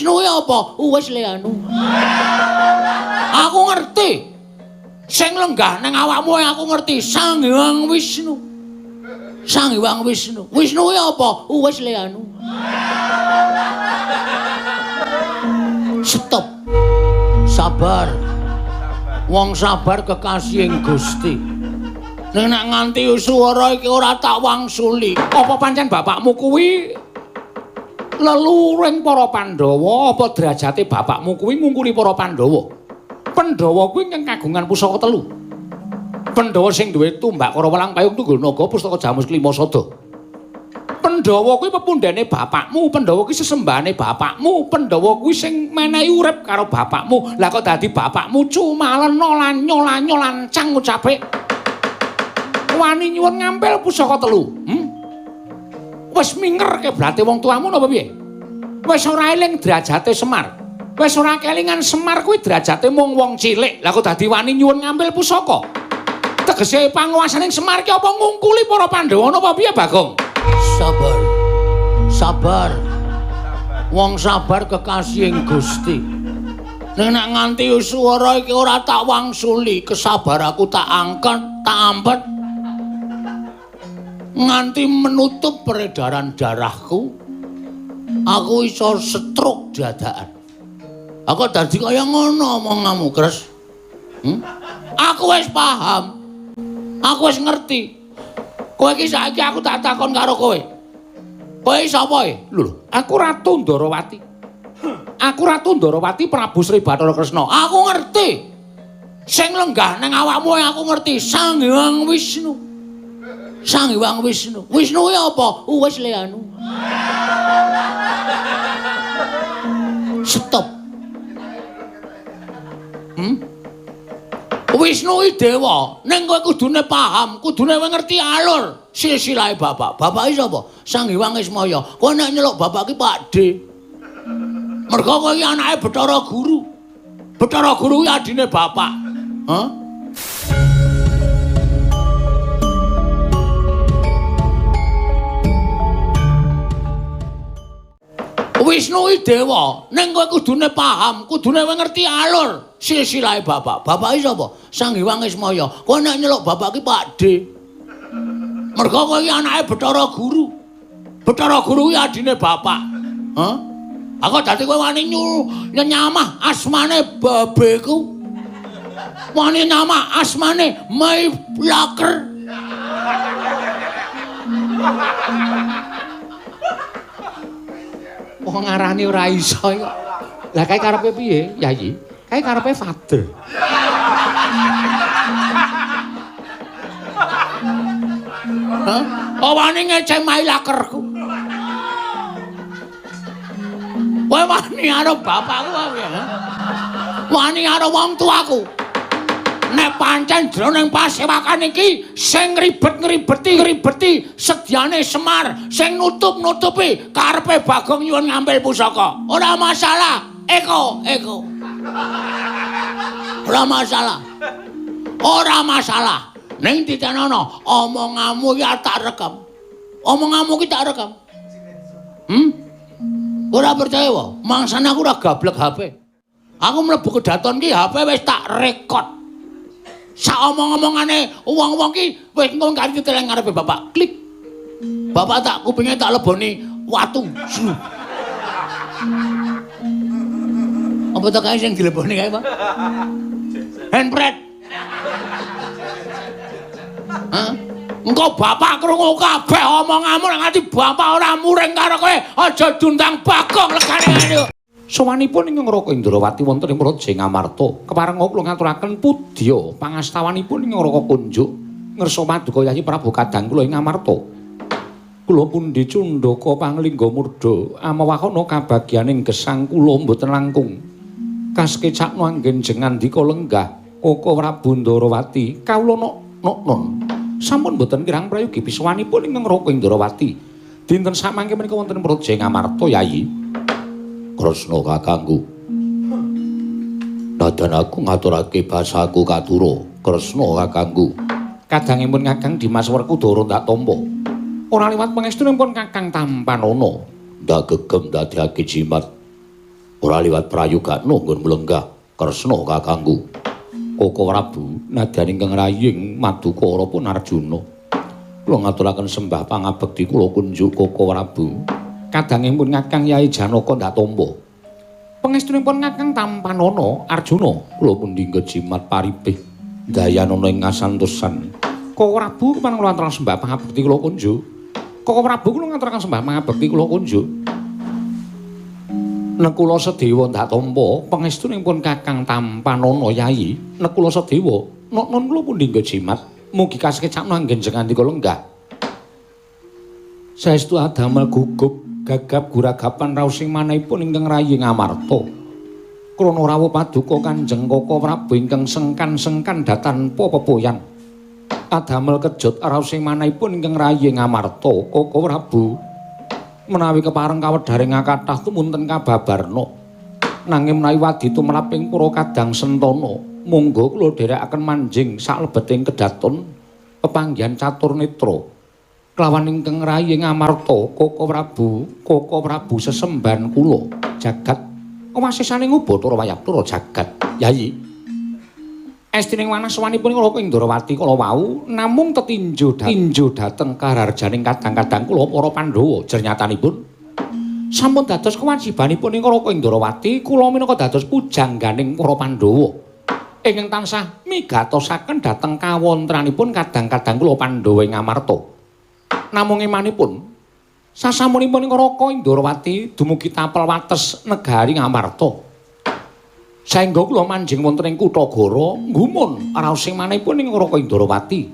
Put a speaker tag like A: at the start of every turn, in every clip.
A: Wisnu kuwi apa? Wis le anu. Aku ngerti. Sing lenggah ning awakmu aku ngerti. Sang Hyang Wisnu. Sang Hyang Wisnu. Wisnu kuwi apa? Wis le anu. Stop. Sabar. Wong sabar kekasihing Gusti. Ning nek nganti suwara iki ora tak wangsuli.
B: Apa pancen bapakmu kuwi leluhuring para Pandhawa? Apa derajate bapakmu kuwi ngungkuli para Pandhawa? Pandhawa kuwi ingkang kagungan pusaka telu. Pandhawa sing duwe tumbak Kara Welang Payung Tunggul Naga Pustaka Jamus Klima Sada. Pandhawa kuwi pepundhene bapakmu, Pandhawa kuwi sesembahane bapakmu, Pandhawa kuwi sing menehi urip karo bapakmu. Lah kok dadi bapakmu cumalena lanyo-lanyo lancang ucape. Wani nyuwun ngampil pusaka telu. Wis minger keblate wong tuamu napa piye? Wis ora eling derajate Semar. Wis ora kelingan Semar kuwi derajate mung wong cilik. Lah kok dadi wani nyuwun ngampil pusaka? Tegese panguwasaning Semar ki apa ngungkuli para Pandhawa napa piye, Bagong?
A: Sabar. Sabar. Wong sabar kekasihing Gusti. Ning nek nganti suwara iki ora tak wangsuli, kesabaraku tak angkat, tak ampet. Nganti menutup peredaran darahku, aku iso stroke dadakan. Aku dadi kaya ngono omonganmu, Kres. Aku wis paham. Aku wis ngerti. Kowe iki saiki aku tak takon karo kowe. Kowe sapa e?
B: Lho, aku Ratu Ndarawati. Aku Ratu Ndarawati Prabu Sri Bathara Kresna.
A: Aku ngerti. Sing lenggah ning awakmu aku ngerti. Sang Hyang Wisnu. Sang Hyang Wisnu. Wisnu kuwi apa? Wis le anu. Stop. Wisnu kuwi dewa. Ning kowe kudune paham, kudune kowe ngerti alur silsilahe bapak. Bapake sapa? Sang Hyang Ismaya. Kowe nek nyeluk bapak ki Pak D. Mergo kowe iki anake Bathara Guru. Bathara Guru kuwi adine bapak. Hah? Wisnu kuwi dewa. Ning kowe kudune paham, kudune kowe ngerti alur silsilahe bapak. Bapake sapa? Sang Hyang Ismaya. Kowe nek nyeluk bapak ki Pak D. Mergo kowe iki anake Bathara Guru. Bathara Guru kuwi adine bapak. Hah? Aku dadi kowe wani nyamah asmane babeku. Wani nyamah asmane Mai Laker.
B: Wong ngarani ora iso kok. Lah kae karepe piye, Yayi? Kae karepe father.
A: Hah? Oh wani ngeceng Mai Lakerku. Kowe wani karo bapakku apa piye? Wani karo wong tuaku. Nek pancen jroning pasewakan iki sing ribet-ngribeti sedyane Semar, sing nutup-nutupi karepe Bagong nyuwun ngambil pusaka. Ora masalah, Eko, Eko. Ora masalah. Ora masalah. Ning titenono, omonganmu iki tak rekam. Omonganmu iki tak rekam. Ora percaya wae, mangsane aku ora gablek HP. Aku mlebu kedaton ki HP wis tak rekod. Sak omong-omongane wong-wong ki wis engko kari diteleng ngarepe bapak. Klik. Bapak tak kupinge tak leboni watu. Apa to kae sing dileboni kae, Pak? Handpret. Hah? Engko bapak krungu kabeh omonganmu nek nganti bapak ora muring karo kowe, aja diundang Bagong legane ngene.
B: Sowanipun ingkang Raka Indrawati wonten ing Praja Ngamarta. Keparenga kula ngaturaken pudya pangastawanipun ingkang Raka kunjuk ngersa paduka Yayi Prabu Kadang kula ing Ngamarta. Kula pundi cundhaka panglingga murda amawahana kabagyaning gesang kula mboten langkung. Kaskecakno anggen jengandika lenggah Koko Prabu Ndarawati kawula nok-non. Sampun mboten kirang prayogi pisowanipun ingkang Raka Indrawati. Dinten samangke menika wonten Praja Ngamarta Yayi.
A: Kresna kakangku. Nadan aku ngaturake basaku katura. Kresna kakangku.
B: Kadangipun Kakang Dimas Werkudara ndak tampa. Ora liwat pangestunipun Kakang Tampanana.
A: Ndak gegem ndadekake jimat. Ora liwat prayogakno nggon mlenggah Kresna kakangku. Koko Prabu nadyan ingkang raying Madukara pun Arjuna. Kula ngaturaken sembah pangabekti kula kunjuk Koko Prabu. Kadangipun Kakang Yai Janaka ndak tampa. Pangestunipun Kakang tampanana Arjuna, kula pundi jimat paripih dayanana ing kasantosan. Koko Prabu kepareng kula aturaken sembah pangabekti kula kunjuk. Koko Prabu kula ngaturaken sembah pangabekti kula kunjuk. Nekula Sedewa ndak tampa pangestunipun Kakang tampanana Yai. Nekula Sedewa, nok-non kula pundi jimat mugi kasekecakno anggen jengandika lenggah. Saestu adamel gugup gagap guragapan raos sing manahipun ingkang rayi Ngamarta. Krana rawuh paduka Kanjeng Koko Prabu ingkang sengkan-sengkan datanpa pepoyan. Adamel kejut raos sing manahipun ingkang rayi Ngamarta. Koko Prabu menawi kepareng kawedharing kathah tumunten kababarna. Nanging menawi wadi tumrap ing pura Kadang Sentana, monggo kula dherekaken manjing saklebeting kedaton pepanggihan catur netra. Kelawan ingkang rayi Ngamarta, Koko Prabu, Koko Prabu sesembahan kula jagat kewasisaning Ubathara Wayabthara jagat. Yayi. Estining wanaswanipun kula ing Ndrawati kala wau namung tetinjo dhateng kararjaning kadang-kadang kula para Pandhawa. Jernyatanipun sampun dados kewajibanipun ing Raka Indrawati kula minangka dados pujangganing para Pandhawa ingkang tansah migatosaken dhateng kawontranipun kadang-kadang kula Pandhawa ing Ngamarta. Namung emanipun sasampunipun ing Raka Indrawati dumugi tapel wates negari Ngamarta. Saengga kula manjing wonten ing Kutagara nggumun raos sing manahipun ing Raka Indrawati.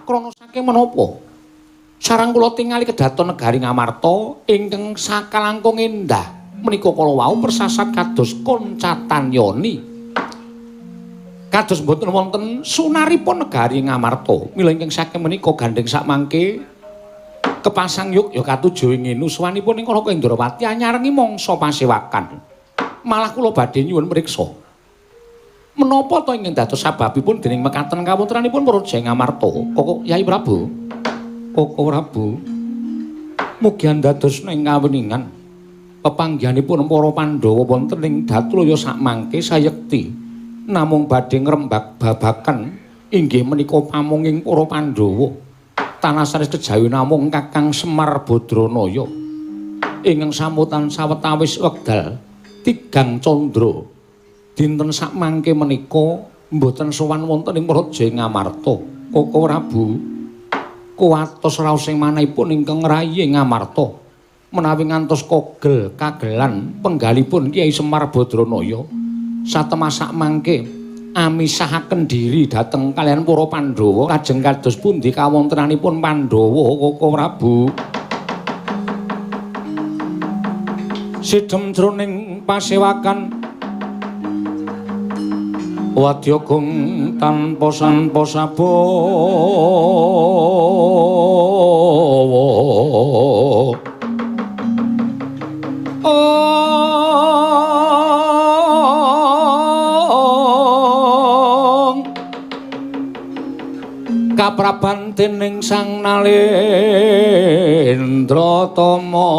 A: Krana saking menapa? Sareng kula tingali kedaton negari Ngamarta ingkang sakalangkung endah menika kala wau persasat kados koncatan yoni. Kados mboten wonten sunaripun negari Ngamarta. Mila ingkang saking menika gandheng sakmangke kepasang yuk ya katuju ing nuswanipun ing Raka Indrawati anyarengi mangsa pasewakan. Malah kula badhe nyuwun mriksa. Menapa to ingkang dados sababipun dening mekaten kawontenanipun Praja Ngamarta? Koko Yai Prabu. Koko Prabu. Mugi andados ing kaweningan pepanggihanipun para Pandhawa wonten ing Datulaya sakmangke sayekti namung badhe ngrembak babakan inggih menika pamunging para Pandhawa. Tanah sanes kejawi namung Kakang Semar Badranaya ingkang samutan sawetawis wekdal tigang candra dinten sakmangke menika mboten sowan wonten ing Praja Ngamarta. Koko Prabu kuwatos raos sing manahipun ingkang rayi Ngamarta menawi ngantos kogel kagelan penggalipun Kyai Semar Badranaya satemah sakmangke amisahaken diri dhateng kaliyan para Pandhawa lajeng kados pundi kawontenanipun Pandhawa Koko Prabu. Sidhem jroning pasewakan wadya gung tanpa sanpa sabawa. Ong kapraban dening Sang Nalendra Tama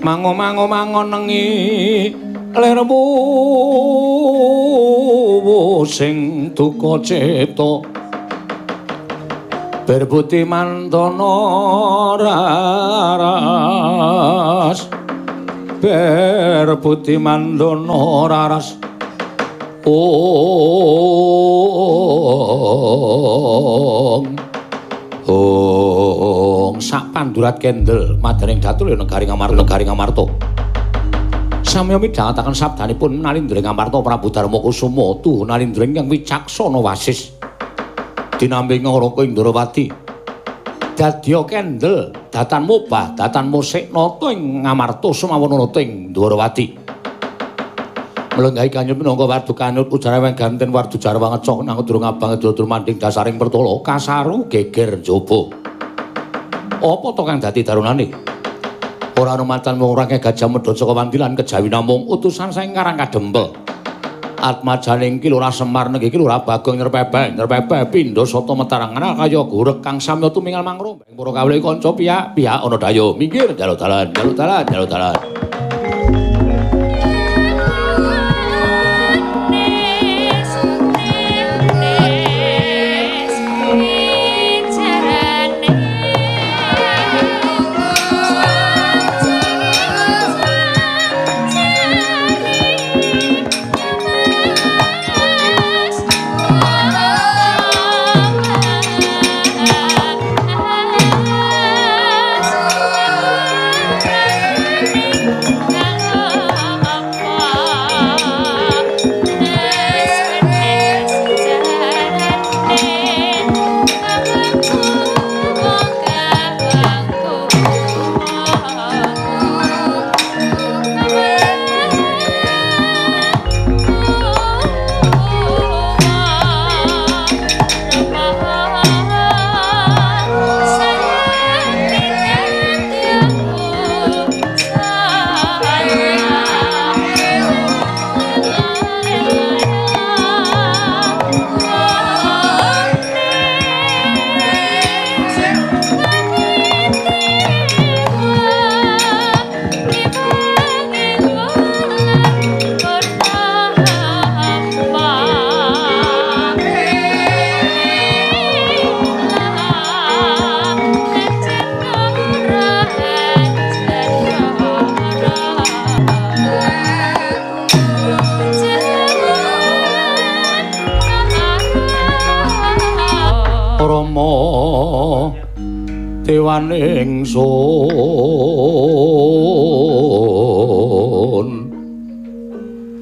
A: mango mango mangonengi lirmu sing duka cipta berbuti mantana raras berbuti mandana raras. Ong ong sak pandurat kendel madaning datul negari Ngamarta negari Ngamarta. Samya midhangetaken sabdanipun Nalindra Ngamarta Prabu Darma Kusuma tuhu Nalindra ingkang wicaksana wasis dinampi Raka Indrawati dadya kendel datan mobah datan musik nata ing Ngamarta sumawon nata ing Ndrawati. Melenggahi kanyut minangka wardu kanyut ujare weng ganten wardu jarwa ngecok nang durung abang dur manding dasaring pertala kasaru geger njaba. Apa to kang dadi darunane? Ora ana macan wong ora gajah medhot saka wandilan kejawi namung utusan saking Karang Kadempel. Atmajaning ki Lurah Semar nenggi ki Lurah Bagong nyerpepe nyerpepe pindha sata metarangan kaya gurek kang samya tumingal mangro para kawula kanca piyak-piyak ana dayo minggir njaluk dalan njaluk dalan njaluk dalan. Dewaning sun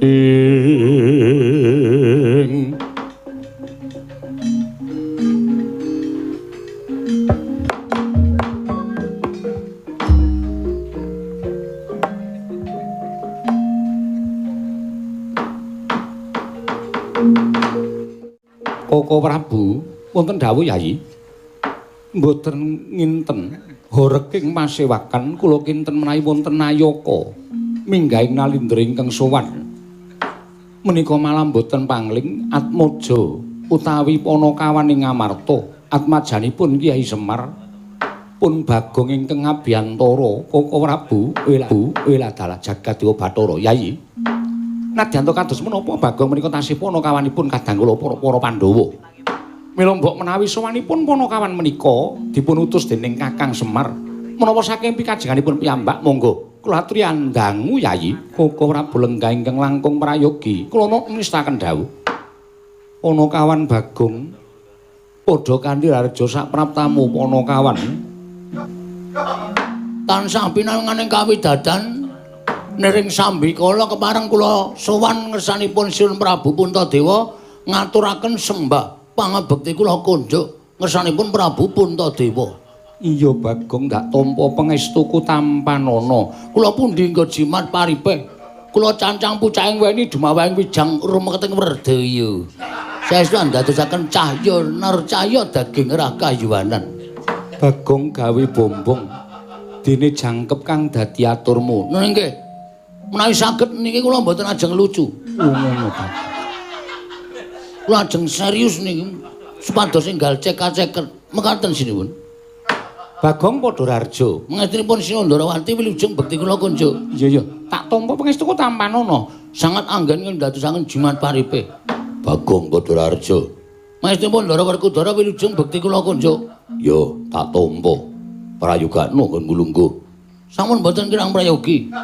A: ing Koko Prabu wonten dawuh Yayi. Mboten nginten horeking masewakan kula kinten menawi wonten nayaka minggahing nalindra ingkang sowan. Menika malah mboten pangling Atmaja utawi Panakawan ing Ngamarta atmajanipun Kyai Semar pun Bagong ingkang ngabiyantara Koko Prabu weladalah jagat dewa Bathara Yayi. Nadyan to kados menapa Bagong menika tasih panakawanipun kadang kula para Pandhawa. Mila mbok menawi sowanipun Panakawan menika dipun utus dening Kakang Semar menapa saking pikajenganipun piyambak monggo kula aturi andangu Yayi. Koko Prabu lenggah ingkang langkung prayogi kula nistaken dawuh. Panakawan Bagong padha kanthi rareja sapraptamu Panakawan tansah pinanganing kawidadan niring sambikala kepareng kula sowan ngersanipun Sinuwun Prabu Puntadewa ngaturaken sembah pangabekti kula konjuk ngersanipun Prabu Puntadewa. Iya Bagong ndak tampa pangestuku tampanana. Kula pundi nggo jimat paripeh. Kula cancang pucaking weni dumawahing wijang rumeketing werdaya. Saestu andadosaken cahya narcaya daging rakayuwanan. Bagong gawe bombong dene jangkep kang dadi aturmu. Nggih. Menawi saged niki kula mboten ajeng lucu. Ngono Bagong. Kula ajeng serius niki supados enggal cekak-ceket mekaten sinuwun. Bagong padha rarjo. Mangestunipun Sinuwun Ndarawati wilujeng bekti kula kunjuk. Iya iya, tak tampa pangestuku tampanana. Sangat anggen ngendadosaken jimat paripe. Bagong padha rarjo. Mangestunipun Ndara Werkudara wilujeng bekti kula kunjuk. Ya, tak tampa. Prayogakno nggon mulungguh. Sampun mboten kirang prayogi.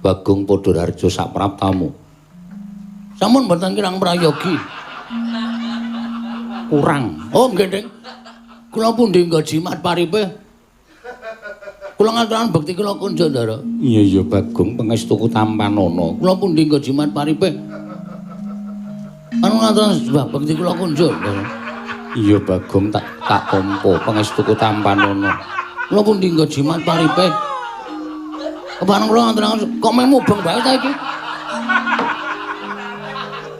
A: Bagong padha rarjo sapraptamu. Sampun mboten kirang prayogi. Kurang. Oh nggih, Ding. Kula pundi nggo jimat paripe? Kula ngaturaken bekti kula kunjuk, Ndara. Iya iya Bagong pangestuku tampanana. Kula pundi nggo jimat paripe? Anu ngaturaken sembah bekti kula kunjuk, Ndara. Iya Bagong tak tampa pangestuku tampanana. Kula pundi nggo jimat paripe? Kepareng kula ngaturaken kok meh mubeng bae ta iki?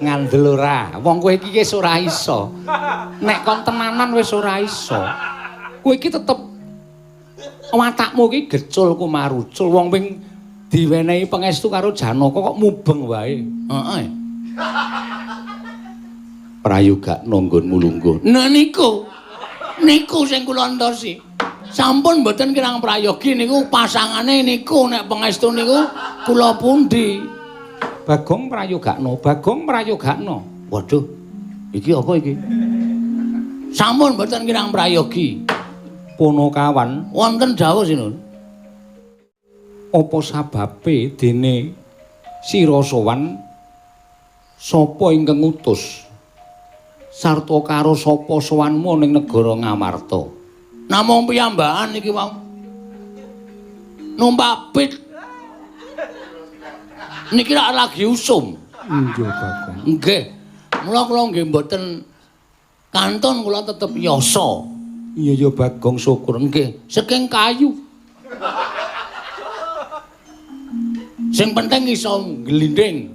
A: Ngandel ora, wong kowe iki wis ora iso. Nek kon tenanan wis ora iso. Kowe iki tetep watakmu iki gecul kumarucul. Wong ping diwenehi pangestu karo Janaka kok mubeng wae. Heeh. Prayogakno nggonmu lungguh. Nah niku. Niku sing kula entosi. Sampun mboten kirang prayogi niku pasangane niku nek pangestu niku kula pundi. Bagong prayogakno, Bagong prayogakno. Waduh, iki apa iki? Sampun mboten kirang prayogi. Panakawan wonten dawuh sinuwun. Apa sababe dene sira sowan sapa ingkang ngutus sarta karo sapa sowanmu ning negara Ngamarta? Namung piyambakan iki wau. Numpak pit. Niki rak lagi usum. Nggih, Bagong. Nggih. Mula kula nggih mboten kantun kula tetep yasa. Iya ya Bagong syukur nggih. Saking kayu. Sing penting iso ngglinding.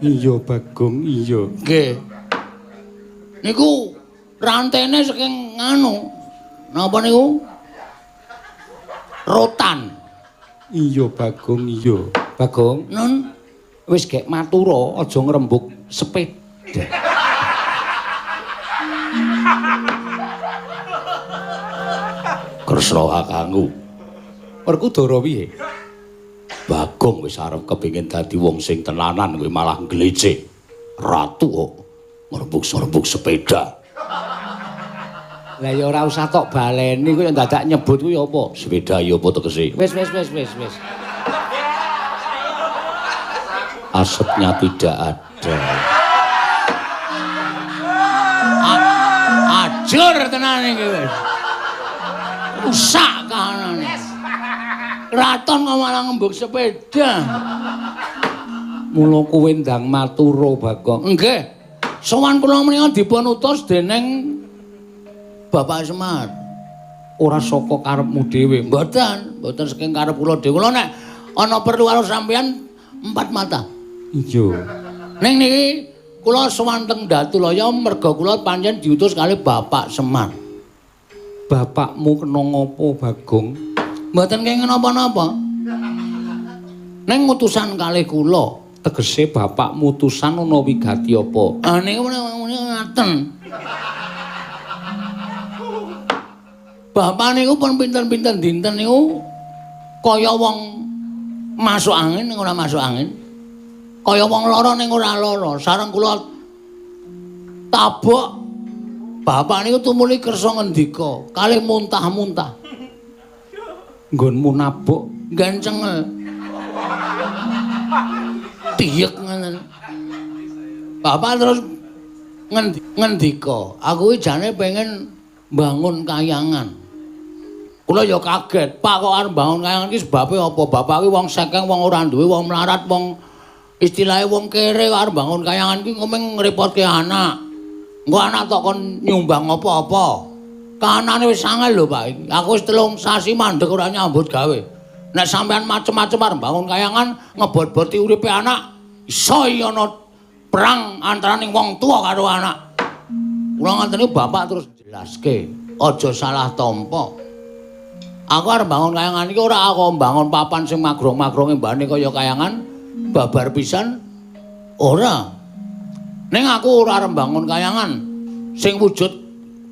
A: Iya Bagong, iya. Nggih. Niku rantene saking nganu. Napa niku? Rotan. Iya Bagong, iya. Bagong, nun wis gek matura aja ngrembug sepeda. Kresna kakangku. Werkudara piye? Bagong wis arep kepengin dadi wong sing tenanan kowe malah nglecek. Ratu kok ngrembug-ngrembug sepeda. Lah ya ora usah tok baleni kowe dadak nyebut kuwi apa? Sepeda ya apa tegese? Wis wis wis wis wis. Asapnya tidak ada. Ajur tenan iki wis. Rusak kahanane. Kraton kok malah ngembug sepeda.
B: Mula kowe ndang matura, Bagong.
A: Nggih. Sowan kula menika dipun utus dening Bapak Semar.
B: Ora saka karepmu dhewe.
A: Mboten, mboten saking karep kula dhewe. Kula nek ana perlu karo sampeyan empat mata.
B: Iya.
A: Ning niki kula sowan teng Datulaya merga kula pancen diutus kali Bapak Semar.
B: Bapakmu kena ngopo, Bagong?
A: Mboten kenging napa-napa. Ning utusan kalih kula.
B: Tegese bapakmu utusan ana wigati apa?
A: Ah niku ngaten. Bapak niku pun pinten-pinten dinten niku kaya wong masuk angin ning ora masuk angin. Kaya wong lara ning ora lara. Sareng kula tabok bapak niku tumuli kersa ngendika kalih muntah-muntah.
B: Nggonmu nabok
A: gancengel. Tiyek ngoten. Bapak terus ngendika, aku iki jane pengen bangun kayangan. Kula ya kaget, Pak kok arep bangun kayangan iki sebabe apa? Bapak iki wong sekeng, wong ora duwe, wong melarat, wong istilahe wong kere kok arep bangun kayangan iki ngomong ngrepotke anak. Engko anak tok kon nyumbang apa-apa. Kahanane wis angel lho, Pak. Aku wis 3 sasi mandeg ora nyambut gawe. Nek sampean macem-macem arep bangun kayangan ngebot-boti uripe anak, iso ana perang antaraning wong tuwa karo anak. Kula ngoten niku bapak terus jelaske, aja salah tampa. Aku arep bangun kayangan iki ora aku mbangun papan sing magrong-magrong embane kaya kayangan babar pisan ora. Ning aku ora arep mbangun kayangan sing wujud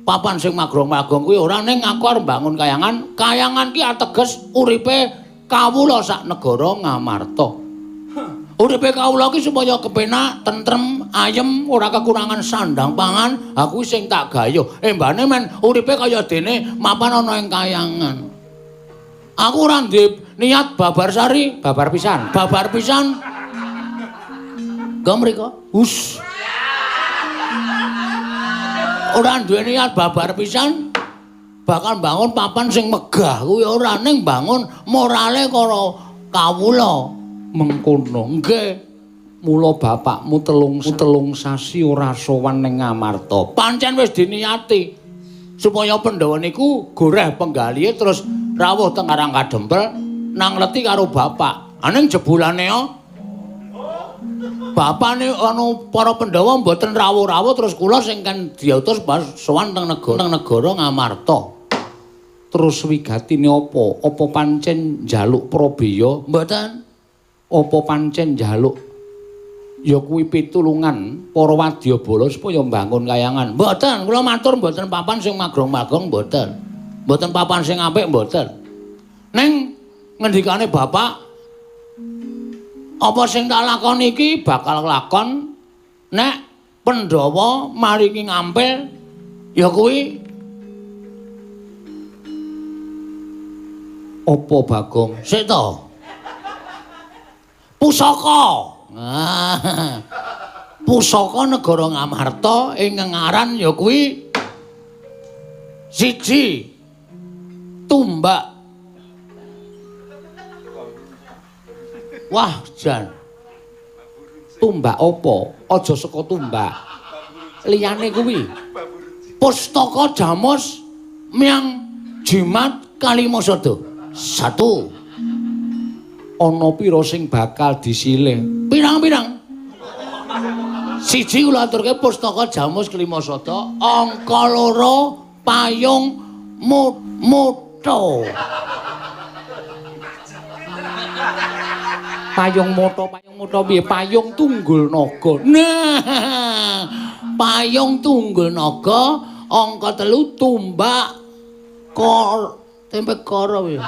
A: papan sing magrong-magrong kuwi ora, ning aku arep mbangun kayangan. Kayangan ki ateges uripe kawula sak negara Ngamarta. Uripe kawula ki supaya kepenak, tentrem, ayem, ora kekurangan sandang pangan, aku sing tak gayuh. Embane men uripe kaya dene mapan ana ing kayangan. Aku ora ndek niat babar sari,
B: babar pisan,
A: babar pisan. Go mriko. Hus. Ora duwe niat babar pisan. Bakal bangun papan sing megah kuwi ora, ning bangun morale karo kawula.
B: Mengkono.
A: Nggih.
B: Mula bapakmu telung sasi ora sowan ning Ngamarta.
A: Pancen wis diniati supaya Pandhawa niku goreh penggalihe terus rawuh teng Karang Kadempel nang leti karo bapak. Aning jebulane bapane anu para Pandhawa mboten rawuh-rawuh terus kula sing kan diutus sowan teng negara Ngamarta.
B: Terus wigatine apa? Apa pancen njaluk prabeya?
A: Mboten.
B: Apa pancen njaluk ya kuwi pitulungan para wadyabala supaya mbangun kayangan?
A: Mboten, kula matur mboten papan sing magrong-magrong mboten. Mboten papan sing apik mboten. Ning ngendikane bapak, apa sing tak lakoni iki bakal lakon nek Pandhawa maringi ngampil ya kuwi
B: apa, Bagong?
A: Sik to. Pusaka. Ah. Pusaka negara Ngamarta ingkang aran ya kuwi siji tumbak. Wah, jan.
B: Tumbak apa? Aja saka tumbak. Liyane kuwi.
A: Pustaka Jamus Miang Jimat Kalimasada. 1.
B: Ana pira sing bakal disilih?
A: Pirang-pirang. Siji kula aturke Pustaka Jamus Kalimasada, angka 2 payung motho.
B: Payung motho piye? Payung tunggul naga.
A: Nah, payung tunggul naga, angka 3 tumbak kor tempe koro piye?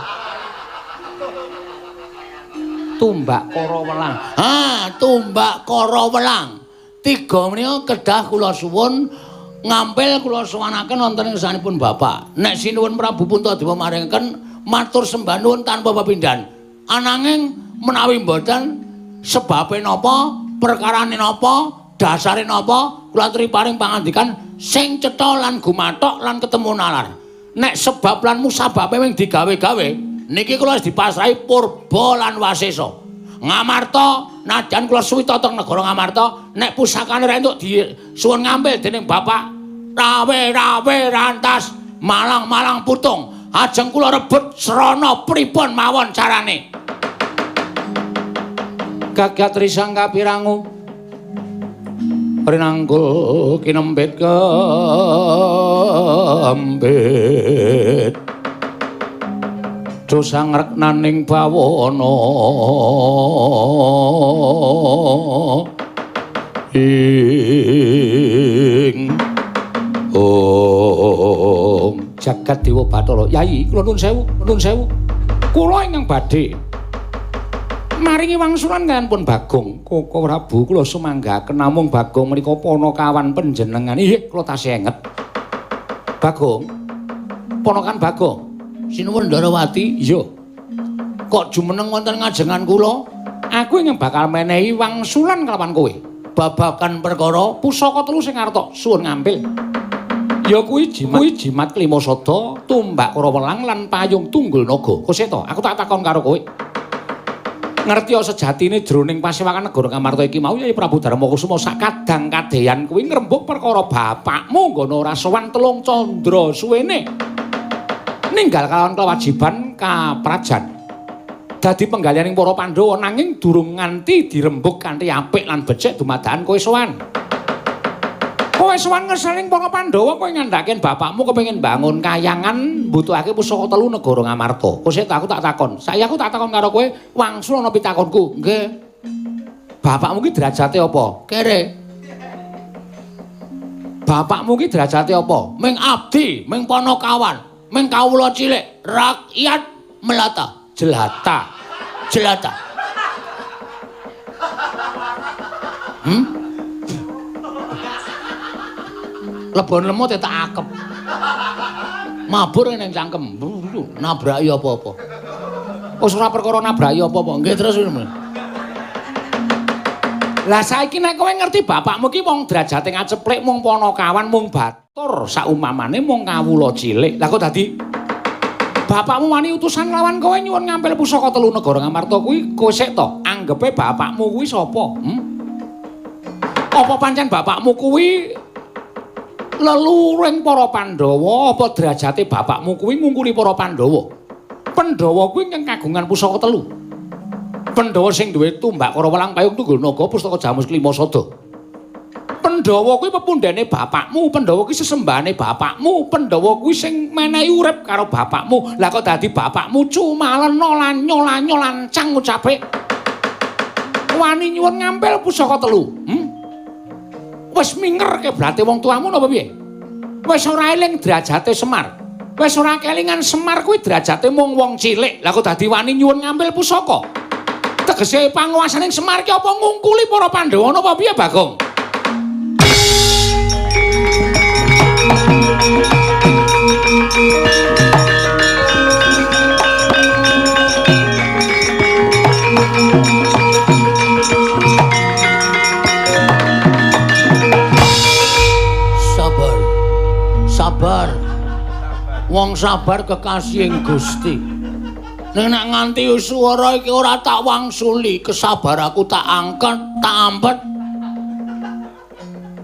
B: Tumbak kara welang.
A: Ha, tumbak kara welang. 3 menika kedah kula suwun ngampil kula suwanaken wonten ing ngarsanipun Bapak. Nek sinuwun Prabu Puntadewa maringaken matur sembah nuwun tanpa pepindhan. Ananging menawi mboten sebabe napa, perkarane napa, dasare napa, kula aturi paring pangandikan sing cetha lan gumathok lan ketemu nalar. Nek sebab lan musababe mung digawe-gawe, niki kula wis dipasrahi Purba lan Wasesa. Ngamarta nadyan kula suwita teng negara Ngamarta, nek pusakane ra entuk disuwun ngambil dening bapak rawe-rawe rantas malang-malang putung. Ajeng kula rebut srana pripun mawon carane.
B: Gagat risang kapirangu rinanggul kinembet kembet dosa ngreknaning bawana ing ong jagat dewa Bathara. Yayi kula nuwun sewu, nuwun sewu. Kula ingkang badhe maringi wangsulan kaliyan pun Bagong. Koko Prabu kula sumanggaken namung Bagong menika ponokawan panjenengan. Inggih, kula tasih enget. Bagong. Ponokan Bagong.
A: Sinuwun Ndarawati?
B: Iya.
A: Kok jumeneng wonten ngajengan kula?
B: Aku ingkang bakal menehi wangsulan kelawan kowe.
A: Babagan perkara
B: pusaka telu sing arta suwun ngambil. Ya kuwi jimat Klimasada, tumbak Karawelang lan payung tunggul naga. Koseta, aku tak takon karo kowe. Ngerti sejatine jroning pasewakan negara Ngamarta iki mau Yai Prabu Darmakusuma sakadang kadeyan kuwi ngrembug perkara bapakmu nggono ora sowan telung candra suwene. Ninggal kalawan kewajiban kaprajan. Dadi penggalianing para Pandhawa nanging durung nganti dirembug kanthi apik lan becik dumadakan kowe sowan. Kowe sowan ngesaning para Pandhawa kowe ngandhake bapakmu kepengin bangun kayangan mbutuhake pusaka telu negara Ngamarta. Kosek aku tak takon. Saiki aku tak takon karo kowe wangsul ana pitakonku.
A: Nggih.
B: Bapakmu ki derajate apa?
A: Kere.
B: Bapakmu ki derajate apa?
A: Ming abdi, ming ponokawan, ming kawula cilik, rakyat melata.
B: Jelata.
A: Jelata. Lebon lemut tak akep. Mabur ning cangkem. Nabraki apa-apa.
B: Wis ora perkara nabraki apa-apa.
A: Nggih terus.
B: Lah saiki nek kowe ngerti bapakmu ki wong derajate ngaceplik mung ponokawan mung batur saumamane mung kawula cilik. Lah kok dadi bapakmu wani utusan lawan kowe nyuwun ngampil pusaka telu negara Ngamarta kuwi kowe sik to anggepe bapakmu kuwi sapa? Apa pancen bapakmu kuwi leluhuring para Pandhawa apa derajate bapakmu kuwi ngungkuli para Pandhawa? Pandhawa kuwi ingkang kagungan pusaka telu. Pandhawa sing duwe tumbak Karawelang payung tunggul naga pustaka Jamus Klimasada. Pandhawa kuwi pepundhene bapakmu, Pandhawa kuwi sesembahane bapakmu, Pandhawa kuwi sing menehi urip karo bapakmu. Lah kok dadi bapakmu cumalena lanyo-lanyo lancang ucape. Wani nyuwun ngampil pusaka telu. Wis minger keblate wong tuamu napa piye? Wis ora eling derajate Semar. Wis ora kelingan Semar kuwi derajate mung wong cilik. Lah kok dadi wani nyuwun ngampil pusaka? Tegese panguwasaning Semar ki apa ngungkuli para Pandhawa napa piye, Bagong?
A: Sabar. Sabar. Wong sabar kekasihing Gusti. Ning nek nganti swara iki ora tak wangsuli, kesabaraku tak angkat, tak ampet.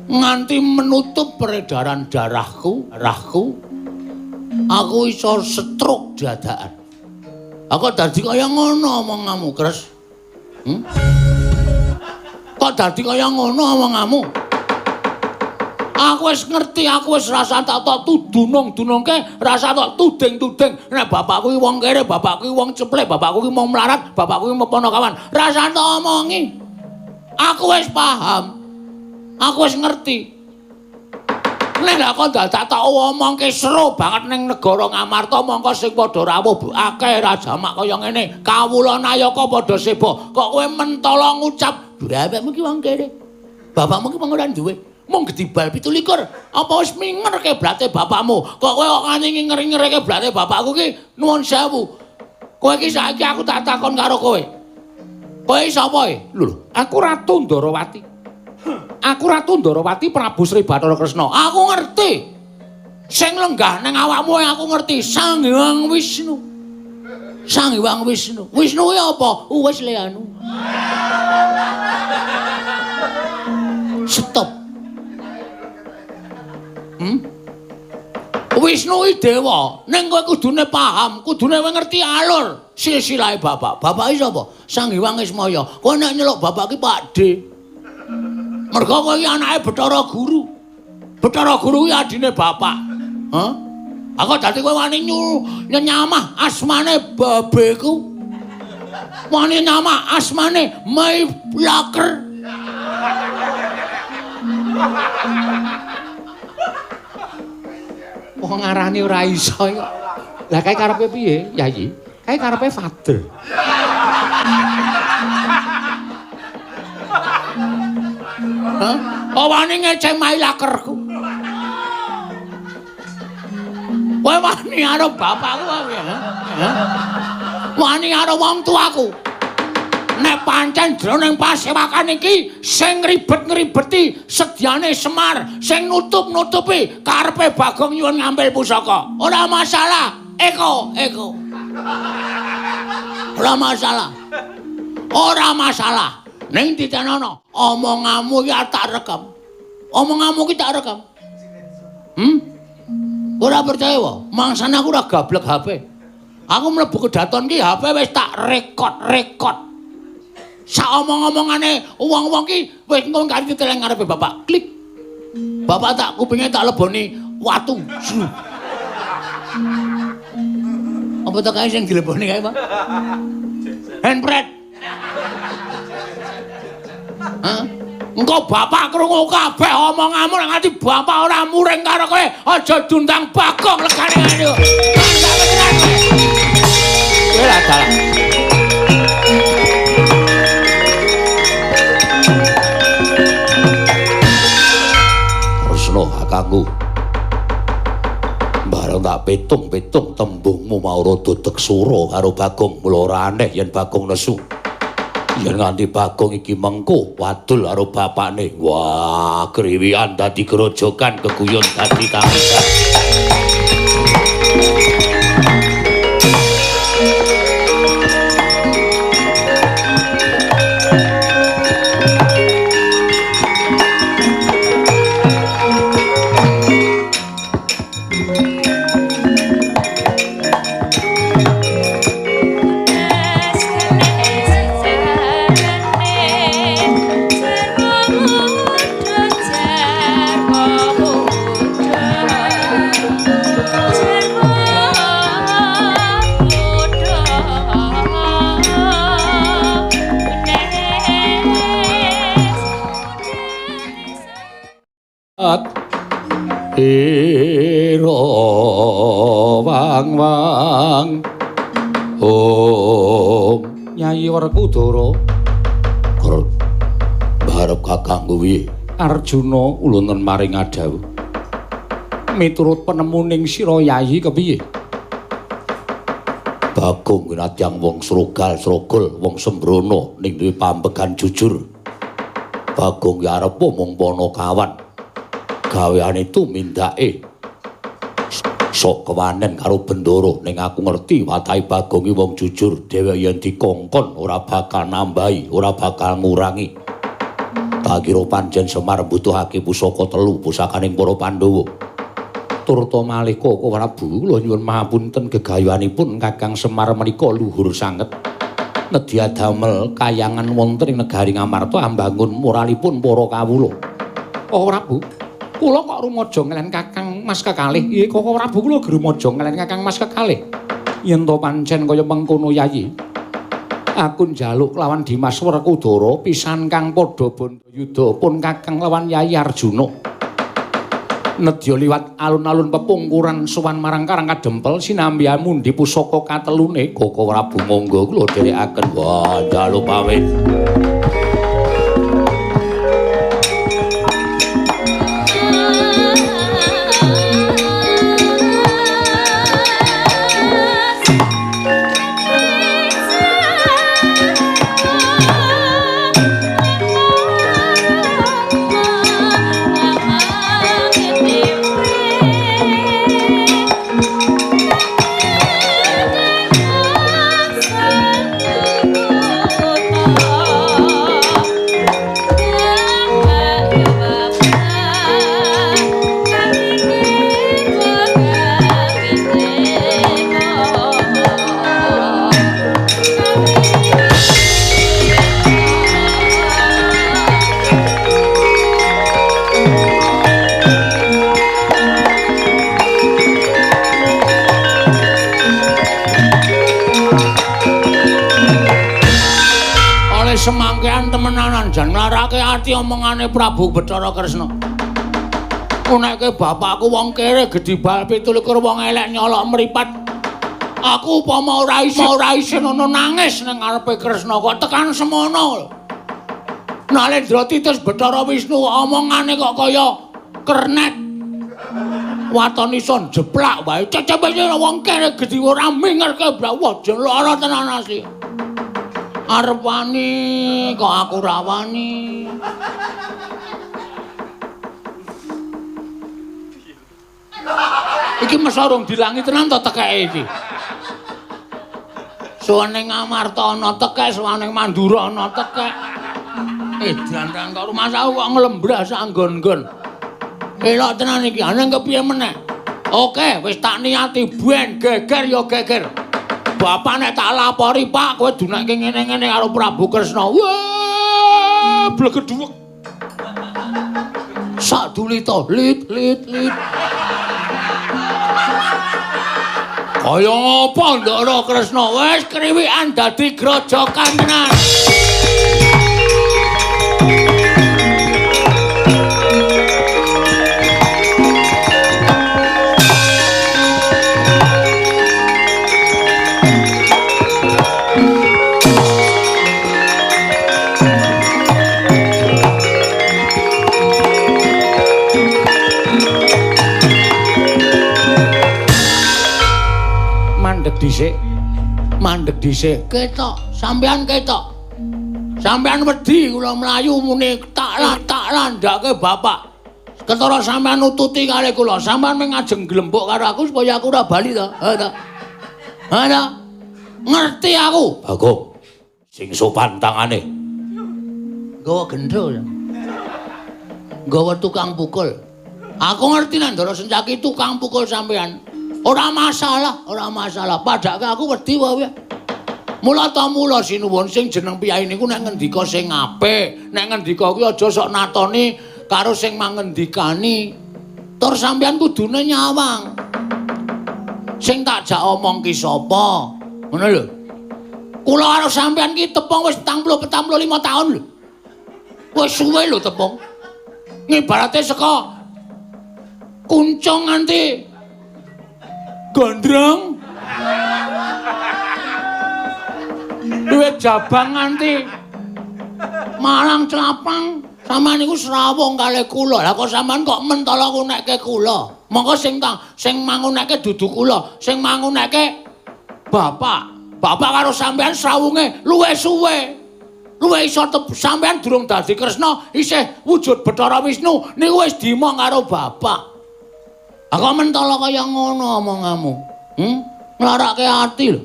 A: Nganti menutup peredaran darahku, aku iso stroke dadakan. Aku dadi kaya ngono omonganmu, Kres. Kok dadi kaya ngono omonganmu? Aku wis ngerti, aku wis rasa tak tok tudunung-dunungke, rasa tok tuding-tuding. Nek bapakku iki wong kere, bapakku iki wong ceplek, bapakku iki wong melarat, bapakku iki ponokawan. Rasa tak omongi. Aku wis paham. Aku wis ngerti. Nek lha kok dadak tak omongke seru banget ning negara Ngamarta mongko sing padha rawuh akeh rajamak kaya ngene. Kawula nayaka padha seba. Kok kowe mentala ngucap, bapakmu ki wong kere. Bapakmu ki wong ora duwe. Mung gedibal 27. Apa wis minger keblate bapakmu? Kok kowe kok nganti nginger-nginger keblate bapakku ki nuwun sewu. Kowe iki saiki aku tak takon karo kowe. Kowe sapa e?
B: Lho, aku Ratu Ndarawati. Aku Ratu Ndarawati Prabu Sri Bathara Kresna.
A: Aku ngerti. Sing lenggah nang awakmu aku ngerti Sang Hyang Wisnu. Sang Hyang Wisnu. Wisnu kuwi apa? Wis le anu. Stop. Wisnu kuwi dewa, ning kowe kudune paham, kudune kowe ngerti alur silsilahe bapak. Bapake sapa? Sang Hyang Ismaya. Kowe nek nyeluk bapak ki Pakde. Mergo kowe iki anake Bathara Guru. Bathara Guru kuwi adine bapak. Hah? Aku dadi kowe wani nyamah asmane babeku. Wani nyamah asmane Mai Laker.
B: Wong ngarani ora iso kok. Lah kae karepe piye, Yayi? Kae karepe father.
A: Hah? Kok wani ngeceh Mai Lakerku? Kowe wani karo bapakku apa ya? Wani karo wong tuaku. Nek pancen jroning pasewakan iki sing ribet-ngribeti sedyane Semar, sing nutup-nutupi karepe Bagong nyuwun ngambil pusaka. Ora masalah, Eko, Eko. Ora masalah. Ora masalah. Ning ditenono, omonganmu iki tak rekam. Omonganmu iki tak rekam. Ora percaya wae, mangsane aku ora gablek HP. Aku mlebu kedaton ki HP wis tak rekod-rekod. Sak omong-omongane wong-wong ki wis engko kari diteleng ngarepe bapak. Klik. Bapak tak kupinge tak leboni watu. Apa to kae sing dileboni kae, Pak? Handbrake. Hah? Engko bapak krungu kabeh omonganmu nek nganti bapak ora muring karo kowe, aja diundang Bagong legane ngene. Kowe lah dalah.
C: Kresna kakangku. Bareng tak pitung-pitung tembungmu mau rada deksura karo Bagong, mula ora aneh yen Bagong nesu. Yen nganti Bagong iki mengko wadul karo bapakne. Wah, kriwian dadi grojogan, keguyon dadi tangisan. Ira wang wang om
B: Nyai Werkudara
C: barep kakangku piye?
B: Arjuna ulunten maring adhawuh. Miturut penemuning sira Yayi kepiye?
C: Bagong nadyan wong srogal srogol wong sembrono ning duwe pambegan jujur. Bagong ya arep mung ponokawan. Gaweane tumindake sok kewanen karo Bendoro, ning aku ngerti watahe Bagong iki wong jujur, dheweke yen dikongkon ora bakal nambahi, ora bakal ngurangi. Tak kira pancen Semar mbutuhake pusaka telu pusakaning para Pandhawa.
B: Turta malih Koko Prabu, kula nyuwun mahapunten gegayuhanipun Kakang Semar menika luhur sanget. Nedya damel kayangan wonten ing negari Ngamarta ambangun moralipun para kawula. Koko Prabu, kula kok rumaja ngelen Kakang Mas kekalih. Nggih Koko Prabu, kula rumaja ngelen Kakang Mas kekalih. Yen to pancen kaya mengkono Yayi, aku njaluk lawan Dimas Werkudara pisan kang padha bandayuda pun Kakang lawan Yayi Arjuna. Nedya liwat alun-alun pepungkuran sowan marang Karang Kadempel sinambi mundi pusaka katelune.
C: Koko Prabu monggo kula dherekaken. Wah, njaluk pamit.
A: Wis semangkean temenanan jan nglarake ati omongane Prabu Bathara Kresna. Unekke bapakku wong kere gedhi bal 27 wong elek nyolok mripat. Aku upama ora isin ana nangis ning ngarepe Kresna kok tekan semono. Nalendra titus Bathara Wisnu omongane kok kaya kernet. Waton iso jeplak wae. Cecepe wong kere gedhi ora mingerke wah jan lara tenan asli. Arep wani kok aku ora wani. Iki mesa urung dilangi tenan to tekeke iki. Suwane Ngamarta ana tekek, suwane Mandura ana tekek. Edan kok rumangsaku kok nglembrah sak nggon-nggon. Elok tenan iki, aneh kepiye meneh. Oke, wis tak niati ben geger ya geger. Bapak nek tak lapori, Pak, kowe dunekke ngene-ngene karo Prabu Kresna. Wah, blegedhuwek. Sak dulita, lit lit lit. Kaya ngapa Ndara Kresna wis kriwikan dadi grojokan tenan. Dhisik mandeg dhisik ketok sampean ketok sampean wedi kula mlayu muni tak landhake bapak ketara sampean nututi kali kula sampean mung ngajeng glembuk karo aku supaya aku ora bali to ha ta ha ta ngerti aku
C: Bagong sing sopan tangane
A: nggawa gendho nggawa tukang pukul aku ngerti nek Ndara Sencaki tukang pukul sampean. Ora masalah, ora masalah. Padake aku wedi wae. Mula ta mula sinuwun sing jeneng piyai niku nek ngendika sing apik, nek ngendika kuwi aja sok natoni karo sing mangendikani. Tur sampeyan kudune nyawang. Sing tak jak omong ki sapa? Ngono lho. Kula karo sampeyan ki tepung wis 45 taun lho. Wis suwe lho tepung. Ngibarate saka kuncung nganti gondrong duwe jabang nganti Malang Clapang sampean niku srawung kalih kula. Lah kok sampean kok mentala ngunekke kula? Monggo sing mangunekke dudu kula, sing mangunekke bapak. Bapak karo sampean srawunge luwih suwe. Luwih iso sampean durung dadi Kresna isih wujud Bathara Wisnu niku wis dimong karo bapak. Aku mentala kaya ngono omonganmu. Nglarake ati lho.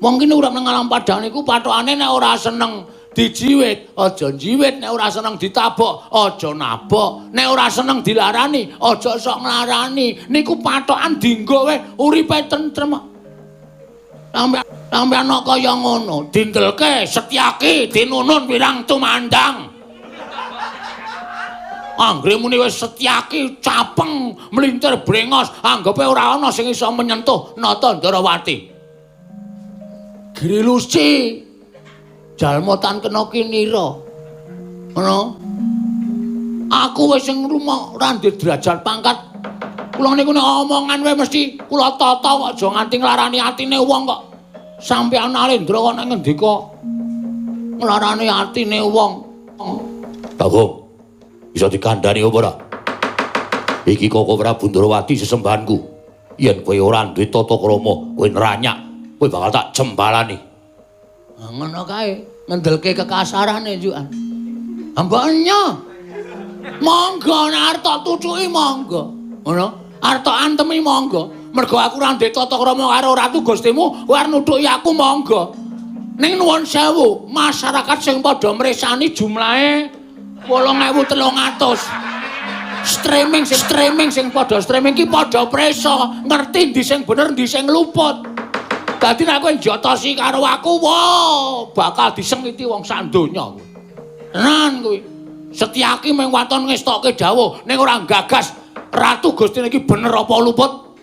A: Wong kene urip nang alam padang niku pathokane nek ora seneng dijiwit, aja njiwit, nek ora seneng ditabok, aja nabok, nek ora seneng dilarani, aja sok nglarani. Niku pathokan dinggo wae uripe tentrem. Sampeyan kok kaya ngono, dindelke Setyaki dinunun wirang tumandang. Anggere muni wis Setyaki capeng mlintir brengos, anggepe ora ana sing iso menyentuh Nata Ndarawati. Grilusi jalma tan kena kinira. Ngono. Aku wis sing rumah ora ndek derajat pangkat. Kula niku nek omongan wae mesti kula tata kok aja nganti nglarani atine wong kok. Sampeyan Nalendra kok nek ngendika nglarani atine wong.
C: Bagong. Bisa dikandhani apa ora? Iki Koko Prabu Ndrawati sesembahanku. Yen kowe ora duwe tata krama, kowe neranyak, kowe bakal tak jembalani.
A: Ngono kae, ngendelke kekasarane njukan. Mboknya. Monggo nek arep tak tucuki monggo. Ngono, arep tak antemi monggo. Mergo aku ora duwe tata krama karo Ratu Gustimu, kowe arep nutuki aku monggo. Ning nuwun sewu, masyarakat sing padha mresani jumlahe 8.300. Streaming sing padha streaming ki padha preso, ngerti ndi sing bener ndi sing luput. Dadi nek kowe njotosi karo aku, wah, bakal disengiti wong sak donya kowe. Tenan kuwi. Setyaki mung waton ngestokke dawuh ning ora gagas Ratu Gustine iki bener apa luput.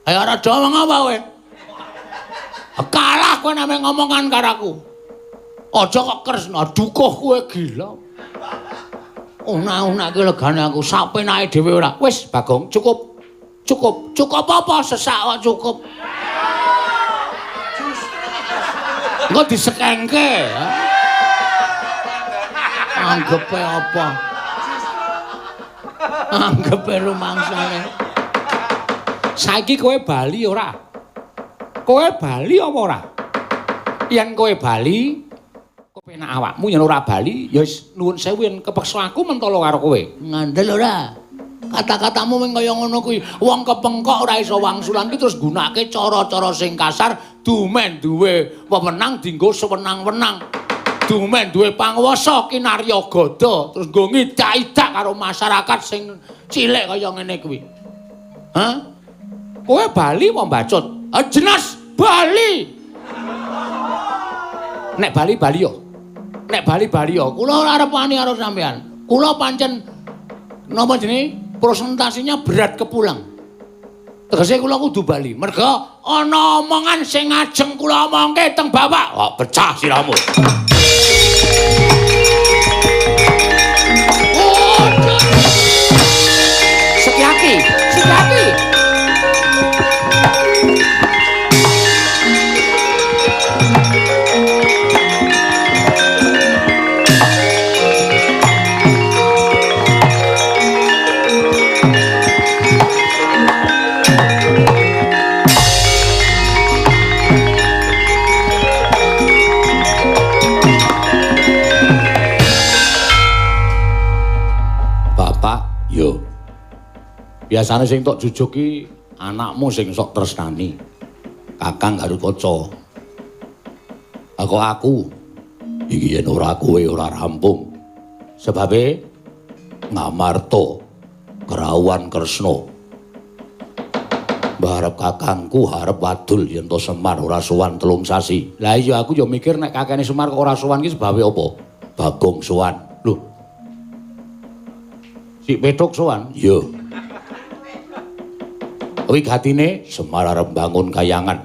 A: Ayo ora ngomong apa kowe? Kalah kowe nek ngomongan karo aku. Aja kok Kresna, dukuh kowe gila. Una-unake legane aku sapenake dhewe ora. Wis Bagong, cukup. Cukup. Cukup apa? Sesak kok cukup. Engko disekengke. Anggepe apa? Anggepe rumangsane.
B: Saiki kowe bali ora? Kowe bali apa ora? Yen kowe bali, kepenak awakmu, yen ora bali, ya wis nuwun sewu yen kepeksa aku mentolo karo kowe.
A: Ngandel ora? Kata-katamu mung kaya ngono kuwi. Wong kepengkok ora iso wangsulan ki terus nggunakake cara-cara sing kasar, dumen duwe wewenang dienggo sewenang-wenang. Dumen duwe panguwasa kinarya gada, terus nggo ngidak-idak karo masyarakat sing cilik kaya ngene kuwi. Hah?
B: Kowe bali apa mbacut?
A: Ah, jelas bali.
B: Nek bali bali yo.
A: Nek bali bali yo, kula ora arep wani karo sampean. Kula pancen napa jenenge? Presentasinya berat kepulang. Tegese kula kudu bali. Merga ana omongan sing ngajeng kula omongke teng bapak.
C: Kok pecah sirahmu.
B: Setyaki, Setyaki.
C: Biasane sing tok jujuk ki anakmu sing sok tresnani. Kakang Garukaca. Kok aku iki yen ora kowe ora rampung. Sebabe Ngamarta kerawuhan Kresna. Mbarep kakangku harep wadul yen to Semar ora sowan 3 sasi.
B: Lah iya aku ya mikir nek kakene Semar kok ora sowan ki sebabe apa?
C: Bagong sowan.
B: Lho. Sik Petuk sowan?
C: Iya. Wigatine Semar arep bangun kayangan.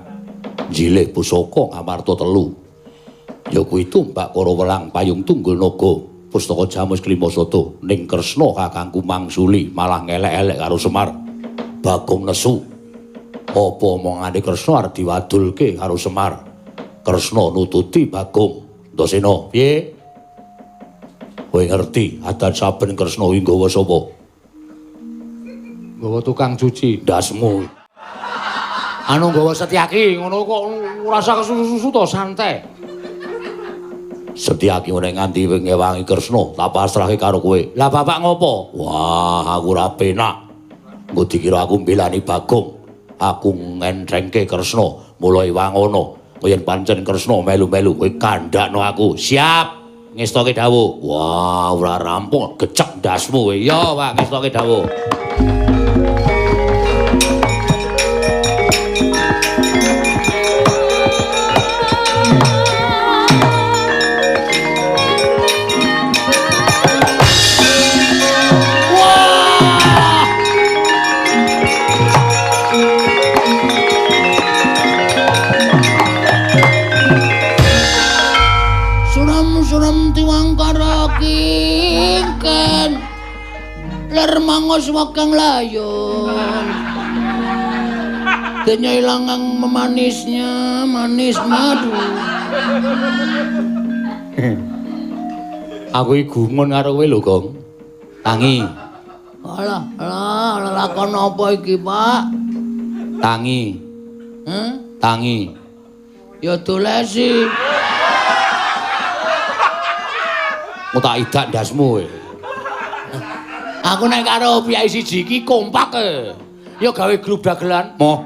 C: Njilih pusaka Ngamarta 3. Ya kuwi tumbak Kara Welang Payung Tunggul Naga, pustaka Jamus Klima Sada ning Kresna kakangku mangsuli malah ngelek-elek karo Semar. Bagong nesu. Apa omongane Kresna arep diwadulke karo Semar? Kresna nututi Bagong. Ndasena, piye? Kowe ngerti adat saben Kresna kuwi nggawa sapa?
B: Nggawa tukang cuci
C: ndasmu.
B: Anu nggawa Setyaki ngono kok ora usah kesusu-susu to, santai.
C: Setyaki ora nganti ngewangi Kresna, tak pasrahke karo kowe.
B: Lah bapak ngopo?
C: Wah, aku ora penak. Engko dikira aku mbelani Bagong. Aku ngentrengke Kresna, mulai wangono. Yen pancen Kresna melu-melu kowe kandhakno aku. Siap. Ngestoke dawuh. Wah, ora rampung, gecek ndasmu kowe.
B: Iya, Pak, ngestoke dawuh.
A: Mangos wakang layon. Denya ilangang memanisnya manis madu.
C: Aku iki gumun karo kowe lho, Gong. Tangi.
A: Alah, alah, lakon apa iki, Pak?
C: Tangi.
A: Heh?
C: Tangi.
A: Ya dolesi.
C: Mau tak idak ndasmu kowe.
A: Aku nek karo piyai siji iki kompak e. Ya gawe grup dagelan.
C: Moh.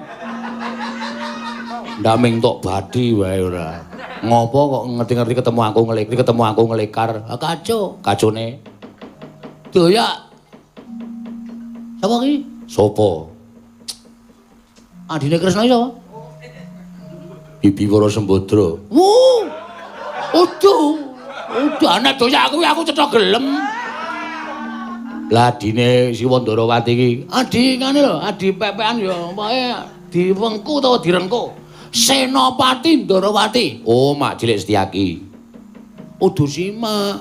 C: Ndaming tok bathi wae ora. Ngopo kok ngerti-ngerti ketemu aku ngelik, ketemu aku ngelekar.
A: Kacau.
C: Kacone.
A: Doyak. Sapa ki?
C: Sopo?
A: Adine Kresna iki sapa?
C: Bibi Wara Sembadra.
A: Wuh. Uduh. Uduh anak doyak kuwi aku cetha gelem.
C: Lah adine si Wandarawati iki,
A: adi ngene lho, adi pepekan ya pokoke diwengku utawa direngku. Senopati Ndarawati.
C: Oh, mak cilik Setyaki.
A: Udu simak.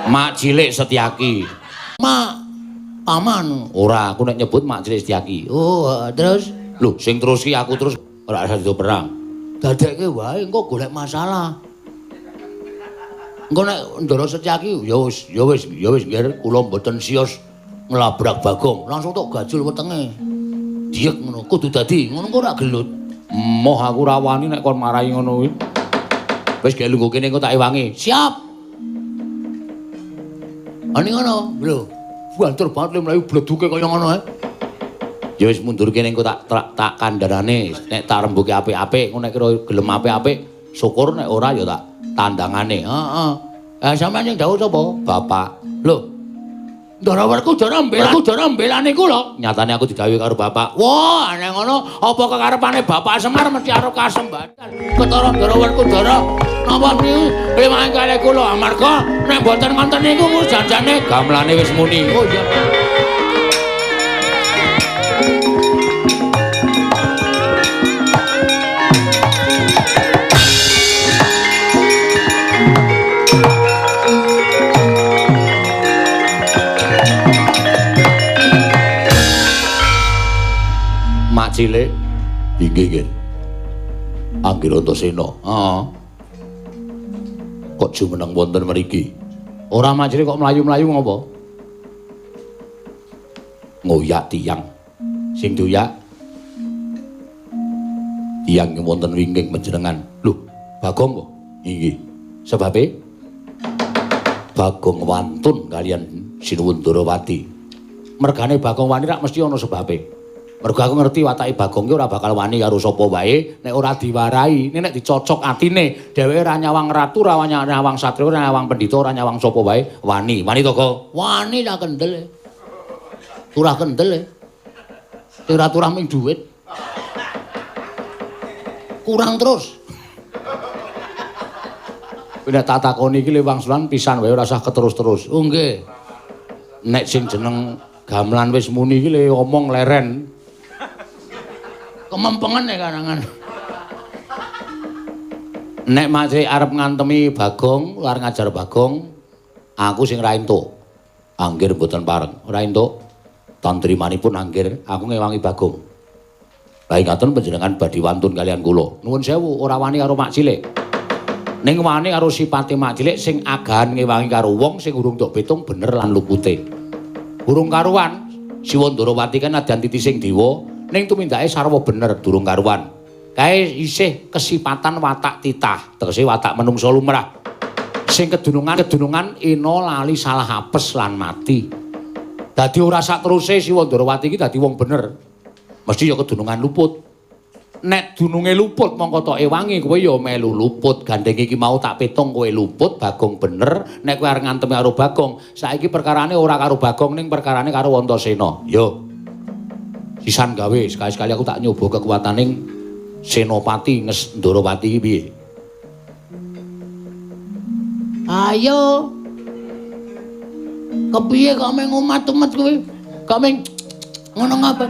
B: Mak cilik Setyaki.
A: Mak paman.
B: Ora, aku nek nyebut mak cilik Setyaki.
A: Oh, terus
B: lho, sing terus ki aku terus ora usah dido perang.
A: Dadekke wae engko golek masalah. Engko nek Ndara Setyaki ya wis, ya wis, ya wis nggih kula mboten siyos nglabrak Bagong, langsung tok gajul wetenge. Diek ngono, kudu dadi ngono kok ora gelut.
B: Moh aku ora wani nek kon marahi ngono kuwi. Wis gek lungguh kene engko tak ewangi.
A: Siap. Ani ngono, lho. Banter banget le mlayu bleduke kaya ngono ae.
B: Ya wis mundur kene engko tak kandhanane, nek tak rembuke apik-apik, engko nek kira gelem apik-apik, syukur nek ora ya tak tandangane.
A: Heeh. Eh sampeyan sing dawuh sapa?
B: Bapak.
A: Lho. Ndara Werkudara mbelani kula.
B: Nyatane aku didhawuhi karo bapak.
A: Wah, nek ngono apa kekarepane Bapak Semar mesti arep kasembatan. Ketara Ndara Werkudara napa niku limang kalih kula amarga nek mboten ngonten niku janjane
B: gamelane wis muni.
A: Oh iya.
B: Mak cilik inggih nggih. Anggir Antasena. Heeh. Kok jumeneng wonten mriki? Ora mak cilik kok mlayu-mlayu ngopo? Ngoyak tiyang. Sing doyak tiyang wonten wingking panjenengan. Lho, Bagong kok? Inggih. Sebabe Bagong wantun kalian Sinuwun Ndarawati. Mergane Bagong wani rak mesti ana sebabe. Mergo aku ngerti watake Bagong ki ora bakal wani karo sapa wae nek ora diwarai, nek dicocok atine, dheweke ora nyawang ratu, ora nyawang satriya, ora nyawang pendhita, ora nyawang sapa wae, wani. Wani to, Kok?
A: Wani ta kendel. Turah kendel. Ora turah ming dhuwit. Kurang terus.
B: Nek tak takoni iki wangsulan pisan wae ora usah keterus-terus.
A: Oh nggih.
B: Nek sing jeneng gamelan wis muni iki le omong leren.
A: Kemempengen ya karangan.
B: Nek masih arep ngantemi Bagong, arep ngajar Bagong, aku sing ra entuk. Anggir mboten pareng, ora entuk. Tantrimanipun anggir, aku ngewangi Bagong. Lah ingaten panjenengan badhe wantun kalian kula. Nuwun sewu, ora wani karo mak cilik. Ning wani karo sipate mak cilik sing agahan ngewangi karo wong sing urung tok pitung bener lan lupute. Urung karuan, Siwa Ndarawati kan nadyan titising dewa. Ning tumindake sarwa bener durung karuan. Kae isih kesipatan watak titah, tegese watak menungsa lumrah. Sing kedunungan ena lali salah apes lan mati. Dadi ora sateruse Siwa Ndarawati iki dadi wong bener. Mesti ya kedunungan luput. Nek dununge luput mongko tok ewangi kowe ya melu luput. Gandeng iki mau tak pitung kowe luput, Bagong bener. Nek kowe arep ngantemi karo Bagong, saiki perkarane ora karo Bagong ning perkarane karo Antasena. Yo. Sisan gawe sekali-sekali aku tak nyoba kekuataning Senopati Ndarawati iki piye.
A: Ayo. Kepiye kok meng umat-umat kowe? Kok meng ngono ngapa?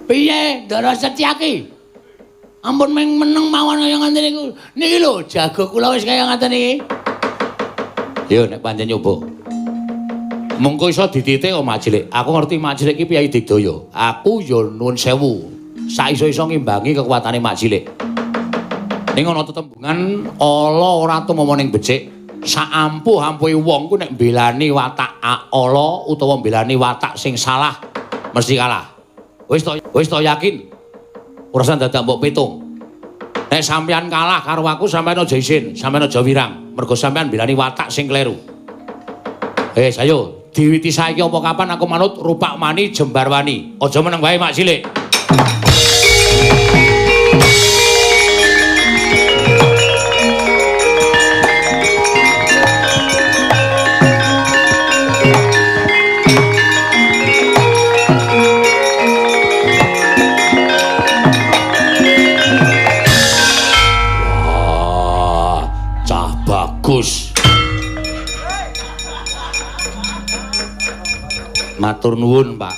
A: Piye Ndara Setyaki? Ampun meng meneng mawon kaya ngoten niku. Niki lho jago kula wis kaya ngoten iki.
B: Yo nek pancen nyoba. Mengko iso dititik kok mak cilik. Aku ngerti mak cilik iki piyayi digdaya. Aku ya nuwun sewu. Saiso-iso ngimbangi kekuatane mak cilik. Ning ana tetembungan ala ora tumama ning becik. Saampuh-ampuhe wong ku nek mbelani watak ala utawa mbelani watak sing salah mesti kalah. Wis to yakin. Ora usah dadak mbok pitung. Nek sampeyan kalah karo aku sampeyan aja isin, sampeyan aja wirang. Mergo sampeyan mbelani watak sing kleru. Wis ayo diwiti saiki apa kapan aku manut rupak mani jembar wani. Aja meneng wae mak cilik. Wah, cah bagus. Matur nuwun, Pak.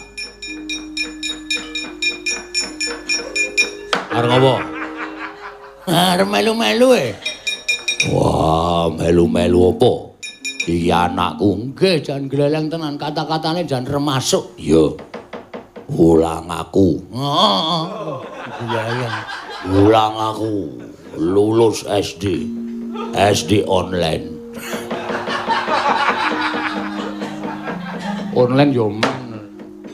C: Arep ngopo?
A: Arep melu-melu e.
C: Wah, melu-melu apa? Iki anakku.
A: Nggih, jan gleleng tenan, kata-katane jan remasuk.
C: Iya. Ulang aku.
A: Heeh. Gleleng.
C: Ulang aku lulus SD. SD online.
B: Online yo men.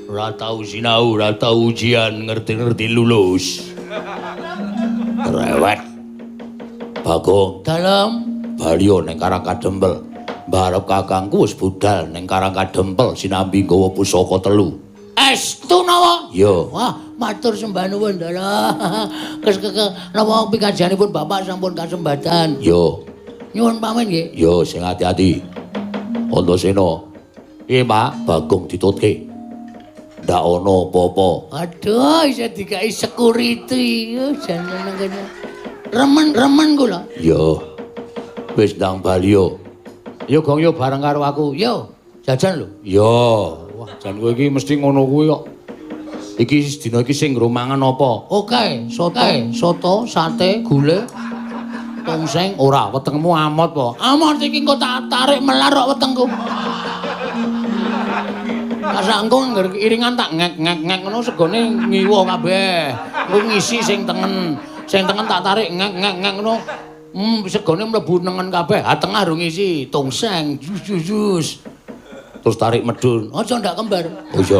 C: Ora tau sinau, ora tau ujian, ngerti-ngerti lulus. Rewet. Bagong,
A: Dalem
C: baliyo ning Karang Kadempel. Mbarep kakangku wis budal ning Karang Kadempel sinambi nggawa pusaka telu.
A: Estu napa?
C: Iya.
A: Wah, matur sembah nuwun, Ndara. Kes napa pikajianipun Bapak sampun kasembatan.
C: Iya.
A: Nyuwun pamit nggih.
C: Yo sing ati-ati. Antasena. Piye, Pak? Bagong ditutke. Ndak ana apa-apa.
A: Aduh, isih dikai security. Jan nang kene. Remen-remen kula.
C: Yo. Wis ndang bali yo.
B: Yo gong yo bareng karo aku.
A: Yo, jajan lho.
B: Yo. Wah, jan kowe iki mesti ngono kuwi kok. Iki dina iki sing nggo mangan apa?
A: Oke, soto, soto, sate, gule.
B: Tongseng ora, wetengmu amot po.
A: Amot iki engko tak tarik melar kok wetengku. Masa engko ngger iringan tak ngek-ngek-ngek ngono segone ngiwa kabeh. Engko ngisi sing tengen. Sing tengen tak tarik ngek-ngek-ngek ngono. Segone mlebu nengen kabeh. Ha tengah rung ngisi tongseng jus jus jus.
C: Terus tarik medun.
A: Aja ndak kembar.
C: Oh iya.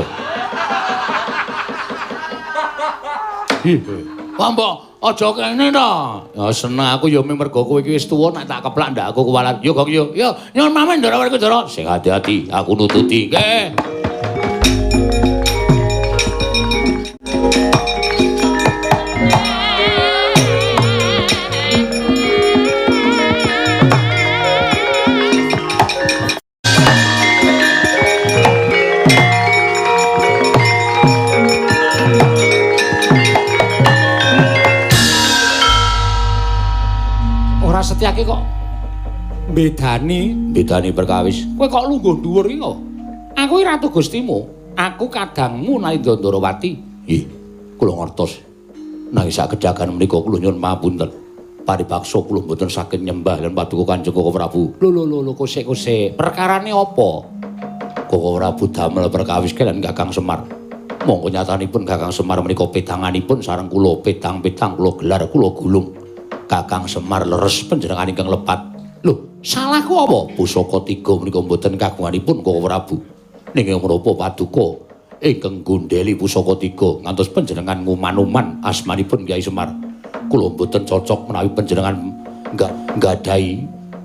B: Wah mbok aja kene to. Ya seneng aku ya mergo kowe iki wis tuwa nek tak keplak ndak aku kuwalat. Yo gong yo.
A: Yo nyuwun pamit Ndara Werkudara.
C: Sing ati-ati aku nututi.
A: Nggih.
B: Ora setyake kok mbedani,
C: mbedani perkawis.
B: Kowe kok lungguh dhuwur iki kok. Aku iki ratu Gustimu, aku kadangmu Nalindra Ndorowati.
C: Nggih, kula ngertos. Nanging sak gedhagan menika kula nyuwun pamunten. Paribaksa kula mboten saged nyembah lan paduka Kanjeng Koko Prabu.
B: Lho lho lho kosek-kosek. Perkarane apa?
C: Koko Prabu damel perkawis kaliyan Kakang Semar. Monggo nyatanipun Kakang Semar menika pedanganipun sareng kula, pedang-pedang kula gelar kula gulung. Kakang Semar leres panjenengan ingkang lepat. Lho,
B: salahku apa?
C: Pusaka tiga menika mboten kagunganipun Koko Prabu. Ning menapa paduka ingkang gondheli pusaka tiga ngantos panjenengan nguman-uman asmanipun Kyai Semar. Kula mboten cocok menawi panjenengan nggadahi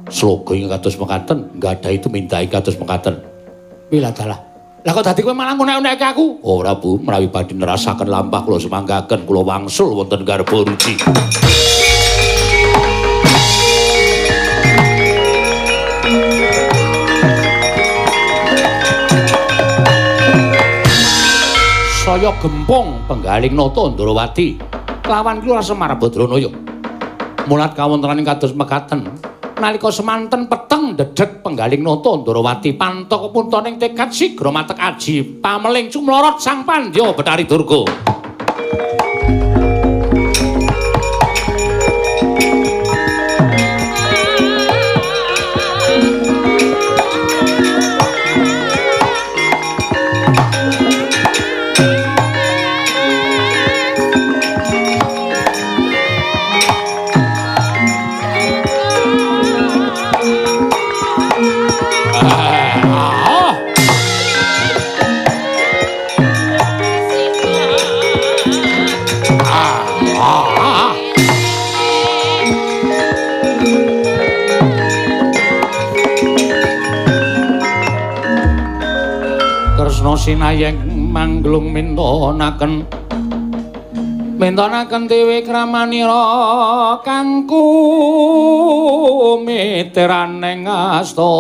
C: sloga ingkang kados mekaten, nggadahi tumindak kados mekaten.
B: Wiladalah. Lah kok dadi kowe malah ngunek-unekke aku?
C: Ora, Bu, menawi badhe nerasaken lampah kula semanggaken kula wangsul wonten garba ruci.
B: Saya gempung penggaling nata Ndrawati lawan Ki Lurah Semar Badranaya. Mulat kawontenan kados mekaten. Nalika semanten peteng dedet penggaling nata Ndrawati pantaka puntaning tekad sigra matek aji pameling cumlorot sang Pandya Bathari Durga. Kresna sinayeng mangglung mintonaken mintonaken dewi kramanira kangku miteraning asta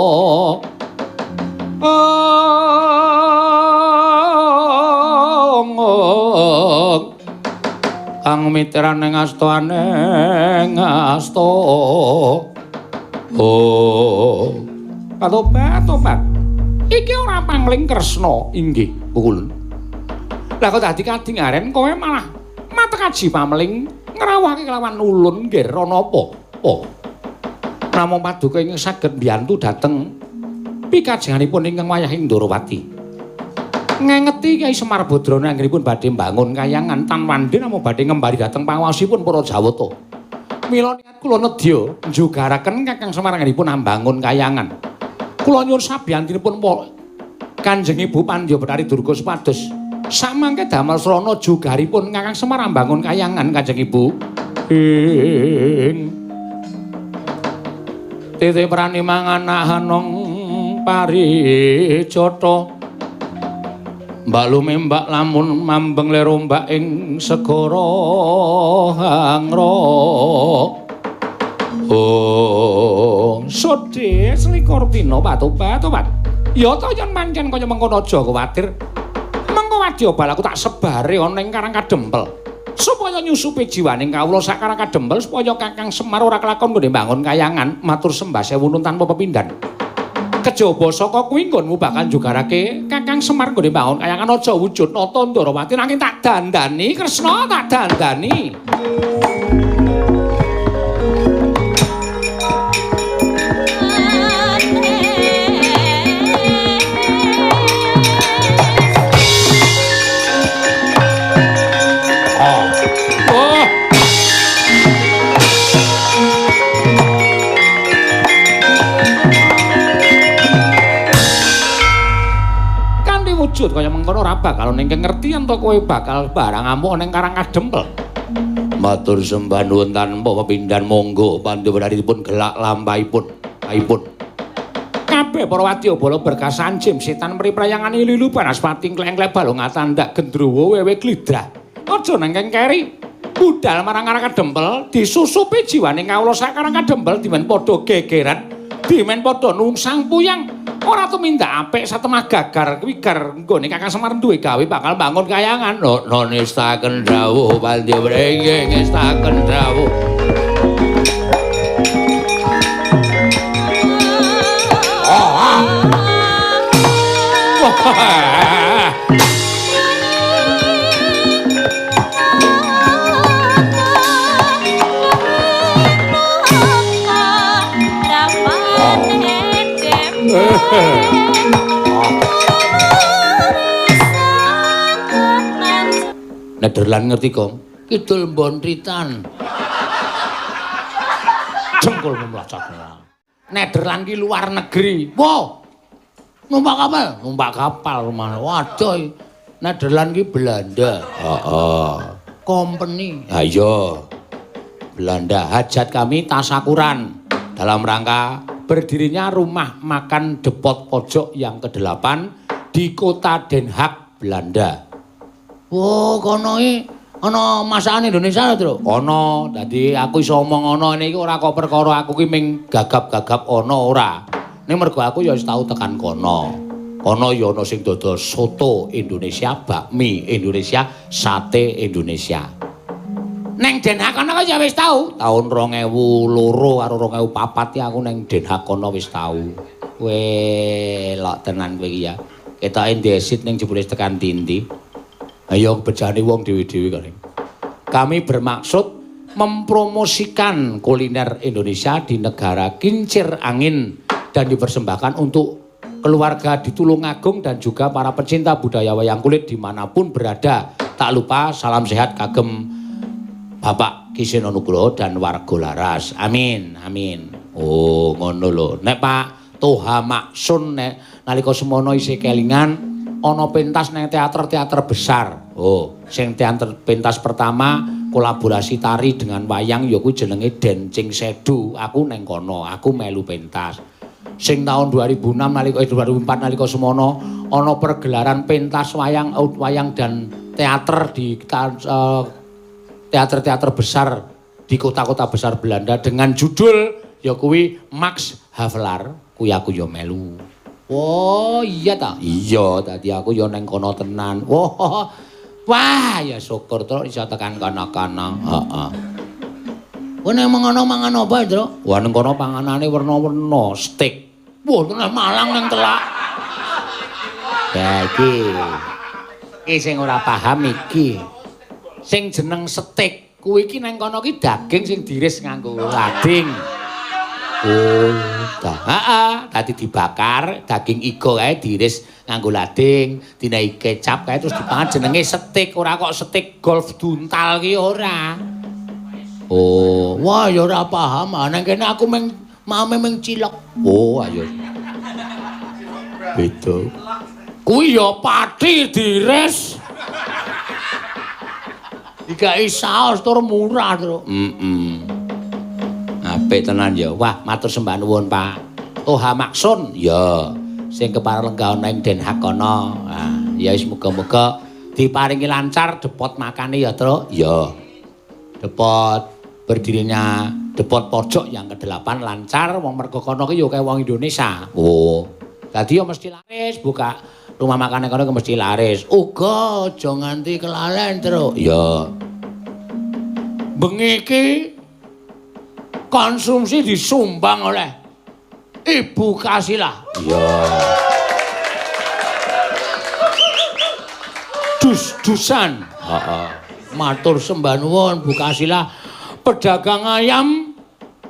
B: kang miteraning asta aneng asta. Oh katobat-tobat iki ora pangling Kresna inggih pukulun. Lah kok dadi kadingaren kowe malah matek Aji Pameling ngrawuhake kelawan ulun nggih ana apa? Oh. Namung paduka ingkang saged mbiyantu dhateng pikajenganipun ingkang wayah ing Ndorowati. Ngengeti Kyai Semar Badrana anggenipun badhe mbangun kayangan tan wandhe namung badhe ngembari dhateng panguwasipun para Jawata. Mila niat kula nedya njugaraken Kakang Semar anggenipun ambangun kayangan. Kula nyuwun sabiyantinipun Kanjeng Ibu Pandya Bathari Durga supados samangke damel srana jugaripun Kakang Semar ambangun kayangan Kanjeng Ibu. Ing titi prani mangan hanong parijata mbak lumembak lamun mambeng lerombak ing segara hangra. Oh, sodhe selikur dina patobat-tobat. Ya ta yen pancen kaya mengkono aja kuwatir. Mengko wadyabala aku tak sebare ana ing Karang Kadempel. Supaya nyusupi jiwaning kawula sak Karang Kadempel supaya Kakang Semar ora kelakon nggone mbangun kayangan matur sembah sewu tanpa pepindhan. Kejaba saka kuwi nggonmu bakal njugarake Kakang Semar nggone mbangun kayangan aja wujud nata Ndorowati nanging tak dandani Kresna tak dandani. Wujud kaya mengkono ora bakal ning ngerti yen to kowe bakal barang amuk ning Karang Kadempel.
C: Matur sembah nuwun tanpa pepindhan monggo pandhawaripun gelak lampahipun. Aipun.
B: Kabeh para wadyabala berkasan jim setan mriprayangane lilu banaspati kleng-kleng balung atandak gendruwo wewe glidrah. Aja nang keri. Budal marang Karang Kadempel disusupi jiwane kawula sak Karang Kadempel dimen padha gegeran, dimen padha nungsang puyang. Ora tumindak apik satemah gagar kuwi gar nggone Kakang Semar duwe gawe bakal bangun kayangan.
C: No nestaken dawuh pandya wringing ngestaken dawuh. Nederland ngerti kong?
A: Kidul Bontritan.
B: Jengkol mlacak. Nederland ki luar negeri.
A: Wow. Numpak kapal?
B: Numpak kapal rumah.
A: Waduh. Nederland ki Belanda.
C: Heeh.
A: Company.
C: Ha iya.
B: Belanda hajat kami tasakuran dalam rangka berdirinya rumah makan Depot Pojok yang ke-8 di kota Den Haag, Belanda.
A: Wah, kono iki ana masakan Indonesia lho, Tru.
B: Ana, dadi aku iso omong ana ngene iki ora kok perkara aku ki ming gagap-gagap ana ora. Ning mergo aku ya wis tau tekan kono. Kono ya ana sing dodol soto Indonesia, bakmi Indonesia, sate Indonesia. Neng Den Haag kono ya wis tau. Taun 2002 karo 2004 ya aku neng Den Haag kono wis tau. Weh, lok tenan kowe iki ya. Ketoke ndesit ning jebule tekan ndi-ndi. Ayo bejane wong dhewe-dhewe kare. Kami bermaksud mempromosikan kuliner Indonesia di negara kincir angin dan dipersembahkan untuk keluarga di Tulungagung dan juga para pecinta budaya wayang kulit dimanapun berada. Tak lupa salam sehat kagem Bapak Ki Seno Nugroho dan warga Laras. Amin, amin. Oh, ngono lho. Nek Pak Toha Maksun nek nalika semono isih kelingan ana pentas nang teater-teater besar. Oh, sing teater pentas pertama kolaborasi tari dengan wayang ya kuwi jenenge Dencing Sedu. Aku neng kono, aku melu pentas. Sing tahun 2006 nalika 2004 nalika semono ana pergelaran pentas wayang wayang dan teater di teater-teater besar di kota-kota besar Belanda dengan judul ya kuwi Max Havelaar, kuwi aku ya melu. Oh iya ta? Iya, tadi aku ya neng kono tenan. Wah, wah ya syukur truk iso tekan kono-kono. Heeh.
A: Kowe nang ngono mangan apa, Truk?
B: Wah nang kono panganane werna-werna, steak.
A: Wah, nang Malang nang telak.
B: Ya iki. Iki sing ora paham iki. Sing jeneng steak kuwi iki nang kono ki daging sing diris nganggo lading.
C: Oh, heeh, dadi dibakar daging iga kae diiris nganggo lading, dinehi kecap kae terus dipangan jenenge steak, ora kok steak golf duntal ki ora.
A: Oh, wah ya ora paham. Nang kene aku meng mame meng cilok.
C: Oh, ayo. Beda.
A: Kuwi ya pati diiris. Dikai saos tur murah, Truk.
C: Heeh. Apik tenan ya. Wah, matur sembah nuwun, Pak. Toha Maksun. Ya, sing kepareng lenggah ana ing Den Haag kono. Ah, ya wis muga-muga diparingi lancar depot makane ya, Truk. Ya. Depot berdirinya depot pojok yang ke-8 lancar wong mergo kono ki ya kaya wong Indonesia. Oh. Dadi ya mesti laris buka rumah makane kono ki mesti laris.
A: Uga aja nganti kelalen, Truk.
C: Ya.
A: Bengi iki konsumsi disumbang oleh Ibu Kasilah.
C: Iya.
A: Dus-dusan.
C: Heeh.
A: Matur sembah nuwun Bu Kasilah, pedagang ayam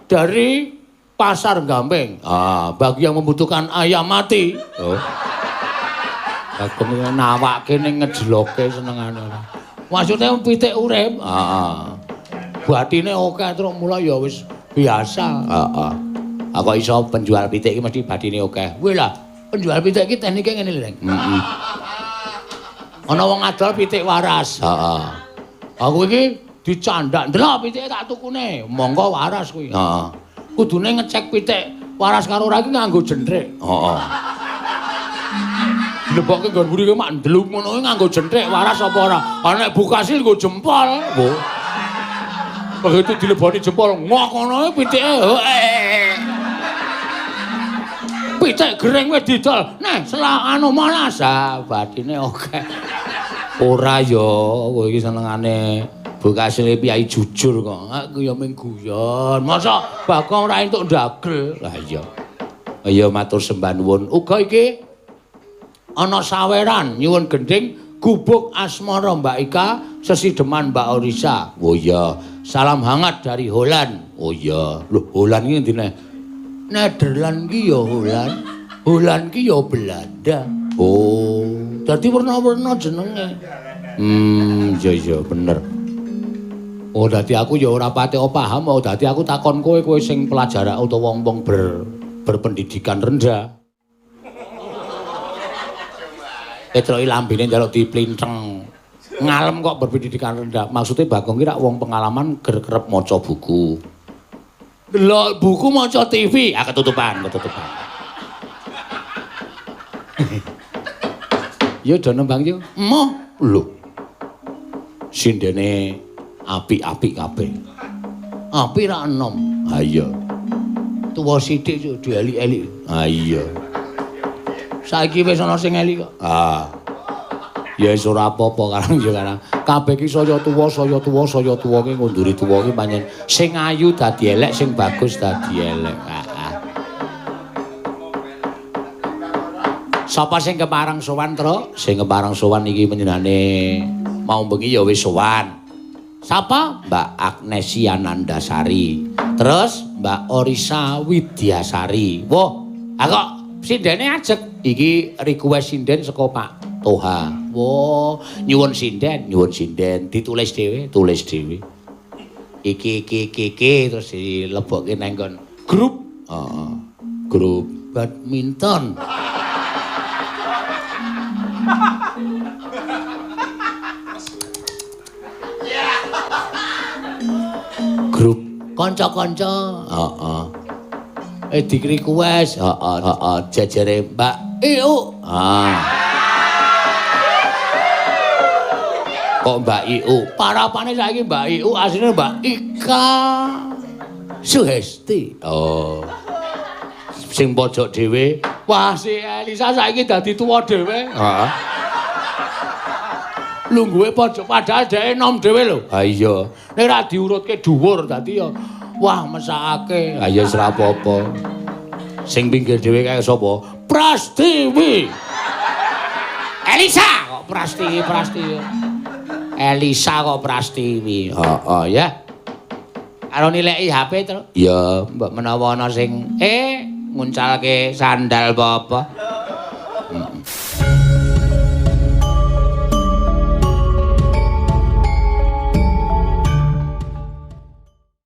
A: dari Pasar Gamping. Ah, bagi yang membutuhkan ayam mati.
C: Oh.
A: Bagong nawake ning ngejeloke senengane. Maksudnya pitik urip.
C: Heeh.
A: Batine akeh terus mulai ya wis biasa.
C: Heeh. Aku iso penjual pitik iki mesti batine akeh.
A: Kuwi lah, penjual pitik iki teknike ngene lho, Reng.
C: Heeh.
A: Ana wong adol pitik waras.
C: Heeh.
A: Aku iki dicandak, ndelok pitike tak tukune. Monggo waras kuwi.
C: Heeh.
A: Kudune ngecek pitik waras karo ora iki nganggo jentrik.
C: Heeh.
A: Lebokke nggon mburi ki mak ndeluk ngono kuwi nganggo jentrik waras apa ora. Ha nek Bu Kasil nggo jempol.
C: Oh.
A: Begitu dileboni jempol ngok ngono pitike. Pitik gering wis didol. Neh, selak anu molas. Ah, batine akeh.
C: Ora ya, kowe iki senengane Bu Kasil piyai jujur kok.
A: Aku ya mung guyon. Masa Bagong ora entuk ndagel.
C: Lah iya. Ya matur sembah nuwun.
A: Uga iki ana saweran nyuwun gendhing gubuk asmara Mbak Ika sesideman Mbak Orisa.
C: Oh iya,
A: salam hangat dari Holland.
C: Oh iya. Lho, Holland iki ndine?
A: Nederland ki ya Holland. Holland ki ya Belanda.
C: Oh,
A: dadi werna-werna jenenge.
C: Iya iya bener.
A: Oh, dadi aku ya ora pati paham. Oh, dadi aku takon kowe, kowe sing pelajar utawa wong-wong berpendidikan rendah. Petroki lambene njaluk diplintheng. Ngalem kok berpendidikan rendah.
C: Maksudnya Bagong ki rak wong pengalaman ger kerep maca buku.
A: Delok buku maca TV.
C: Ah, ketutupan, ketutupan. Yo do nembang yo.
A: Emoh.
C: Lho. Sindene apik-apik kabeh.
A: Apik ra enom.
C: Ha iya.
A: Tuwa sithik yo dielik-elik.
C: Ha iya.
A: Saiki wis ana sing elik kok.
C: Ah. Ya wis ora apa-apa karang ya karang. Kabeh ki saya tuwa, saya tuwa, saya tuwa ki ngunduri tuwa ki pancen sing ayu dadi elek, sing bagus dadi elek. Heeh. Sapa sing kepareng sowan, Truk? Sing kepareng sowan iki panjenengane mau bengi ya wis sowan. Sapa? Mbak Agnesia Nandasari. Terus Mbak Orisa Widyasari. Wah, kok sindene ajeg. Iki request sinden saka Pak Toha. Wah, nyuwun sinden, nyuwun sinden, ditulis dhewe, tulis dhewe. Iki iki iki iki terus dilebokke nang nggon
A: grup.
C: Heeh. Grup
A: badminton.
C: Grup
A: kanca-kanca.
C: Heeh.
A: Di request.
C: Heeh, heeh, jejere Mbak
A: Iu.
C: Ah. Kok Mbak Iu?
A: Parapane saiki Mbak Iu asline Mbak Ika Suhesti.
C: Oh. Sing pojok dhewe.
A: Wah, si Elisa saiki dadi tuwa dhewe.
C: Heeh.
A: Lungguhe pojok padahal dheke enom dhewe lho.
C: Ha iya.
A: Nek ra diurutke dhuwur dadi ya wah mesakake.
C: Ha iya wis ora apa-apa. Sing pinggir dhewe kae sapa?
A: Prastiwi.
B: Elisa kok Prastiwi, Prastiwi. Elisa kok Prastiwi. Heeh, ya. Karo nileki HP to.
C: Ya,
B: Mbok menawa ana sing nguncalke sandal apa-apa.